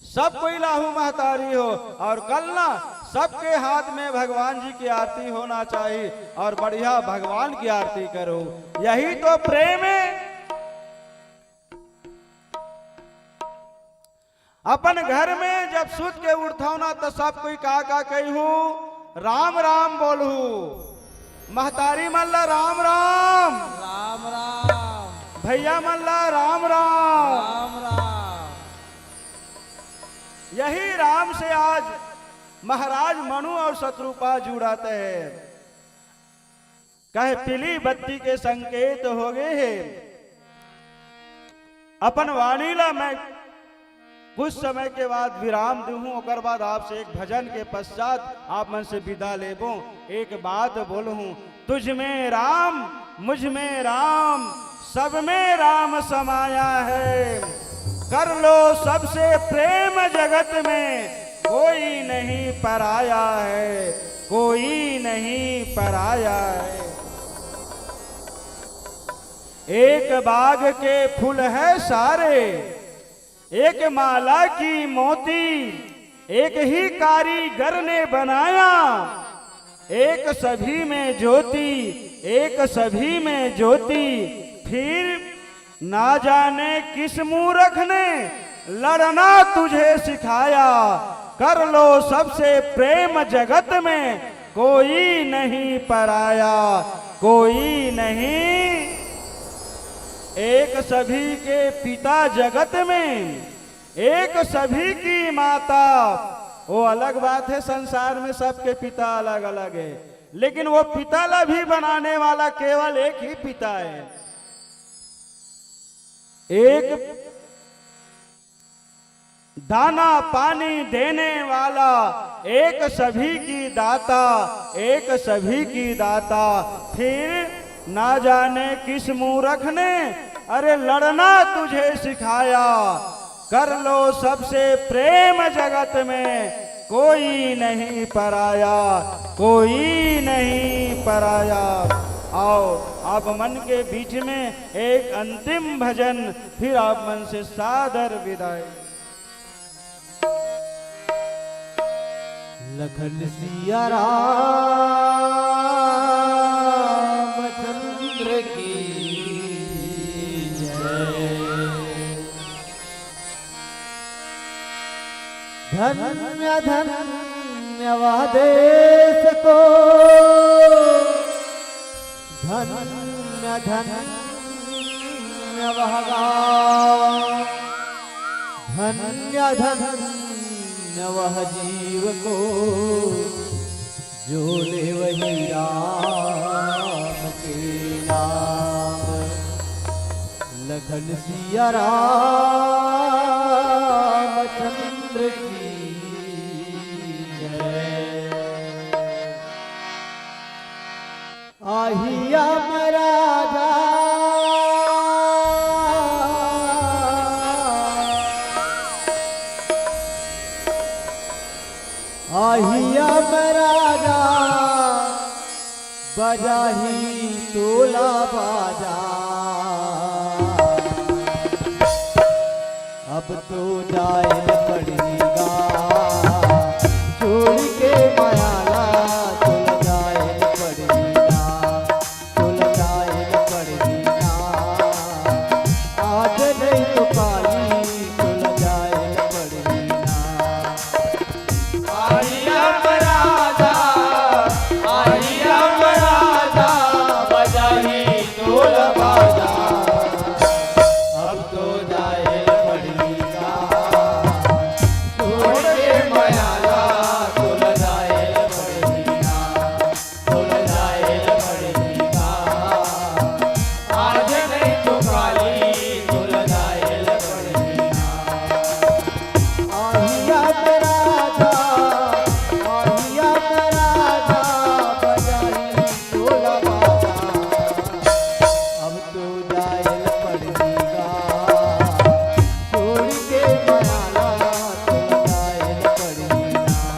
सब कोई लाहू महतारी हो और कल ना सबके हाथ में भगवान जी की आरती होना चाहिए और बढ़िया भगवान की आरती करो, यही तो प्रेम है। अपन घर में जब सुत के उठथव ना, त सब कोई का का कहिहू? राम राम बोलहू। महतारी मन ला राम राम। राम राम। भैया मन ला राम राम। राम राम। यही राम से आज महाराज मनु और शत्रुपा जुड़ाते हैं। कहे पीली बत्ती के संकेत हो गए हे। अपन वाणी ला मैं कुछ समय के बाद विराम दूहूं, ओकर बाद आपसे एक भजन के पश्चात आप मन से विदा लेबो। एक बात बोलहूं, तुझ में राम, मुझ में राम, सब में राम समाया है। कर लो सबसे प्रेम जगत में, कोई नहीं पराया है, कोई नहीं पराया है। एक बाग के फूल है सारे, एक माला की मोती, एक ही कारीगर ने बनाया। एक सभी में ज्योति, एक सभी में ज्योति, फिर ना जाने किस मूरख ने लड़ना तुझे सिखाया। कर लो सबसे प्रेम जगत में, कोई नहीं पराया, कोई नहीं। एक सभी के पिता जगत में, एक सभी की माता। वो अलग बात है, संसार में सबके पिता अलग अलग है, लेकिन वो पिता ला भी बनाने वाला केवल एक ही पिता है। एक दाना पानी देने वाला, एक सभी की दाता, एक सभी की दाता। फिर ना जाने किस मूरख ने, अरे, लड़ना तुझे सिखाया। कर लो सबसे प्रेम जगत में, कोई नहीं पराया, कोई नहीं पराया। आओ, आप मन के बीच में एक अंतिम भजन, फिर आप मन से सादर विदाई। लखन सिया रामचंद्र की जय। धन्य धन्य वह देश को, धन्य धन्य वह गाँव, धन्य धन्य वह जीव को, जो ले वही राम के नाम। लखन सिया रामचंद्र की जय। आहिया महाराजा, आहिया महाराजा, बजाही तोला बाजा। अब तो जाए पड़ेगा, छोड़ के मायाला तो जाए पड़ेगा, तो जाए पड़ेगा। आज नहीं तो काली तो जाए पड़ेगा। आहिया महाराजा, आहिया महाराजा, बजाही ढोल बाजा। अब तो जाए पड़ेगा, छोड़ के मायाला तो जाए पड़ेगा। तोला जायल पड़ही ना। आज नहीं तो काली तोला जायल पड़ही ना। आहिया के राजा, आहिया के राजा, बजाई तोला बाजा। अब तो जायल पड़ही ना। छोड़ के मायाला तोला जायल पड़ही ना।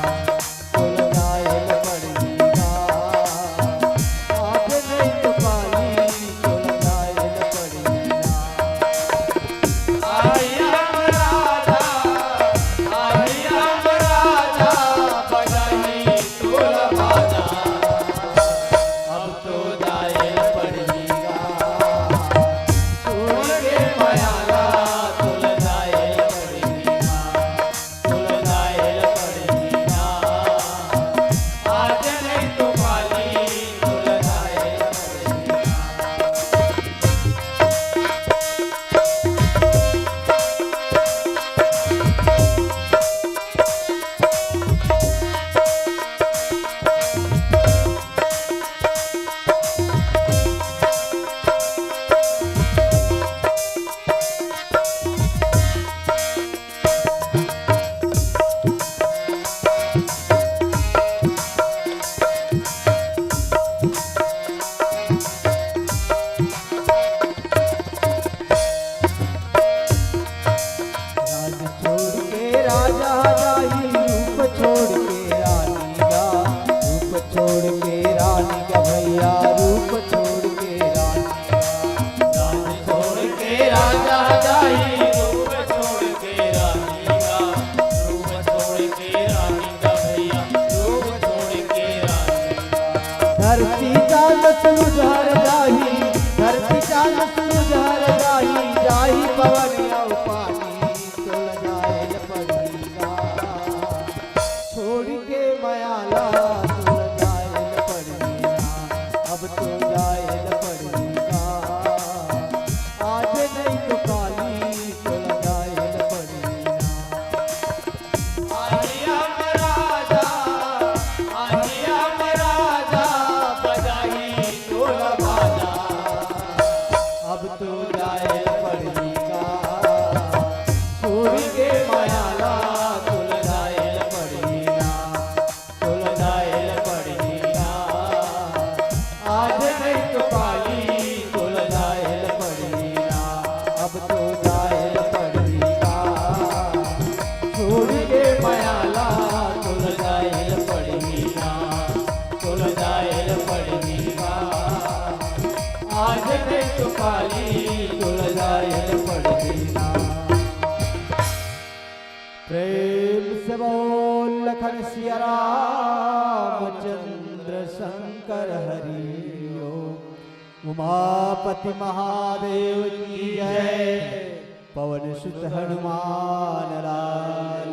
राज छोड़ के राजा जाई, रूप छोड़ के रानी का, रूप छोड़ के रानी का भैया, रूप छोड़ के रानी का। राज छोड़ के राजा जाई, रूप छोड़ के रानी का, रूप छोड़ के रानी का भैया, रूप छोड़ के रानी का। धरती चांद सूरज हर जाही, धरती चांद सूरज हर जाही, जाही पवन अउ पानी, तोला जाए ल पड़ही गा। छोड़ के मया ला तोला जाए ल पड़ही ना, अब तो जाए ल पड़ही गा। आज नहीं तो काली तोला जाए ल पड़ही ना। आही हम राजा, आही हम राजा, बजाही तोला बाजा। अब तो जाए पड़ही गा, छोड़ के मया ला, तोला जाए पड़ही ना, तोला जाए पड़ही ना। आज नहीं तो काली, तोला जाए पड़ही ना, अब तो जाए पड़ही ना। छोड़ के मया ला, तोला जाए पड़ही ना, तोला जाए पड़ही ना। आज नहीं तो काली, तोला जाए पड़ही ना। प्रेम से बोल लखन सिया रामचंद्र शंकर हरि ओम। उमापति महादेव की जय। पवन सुत हनुमान लाल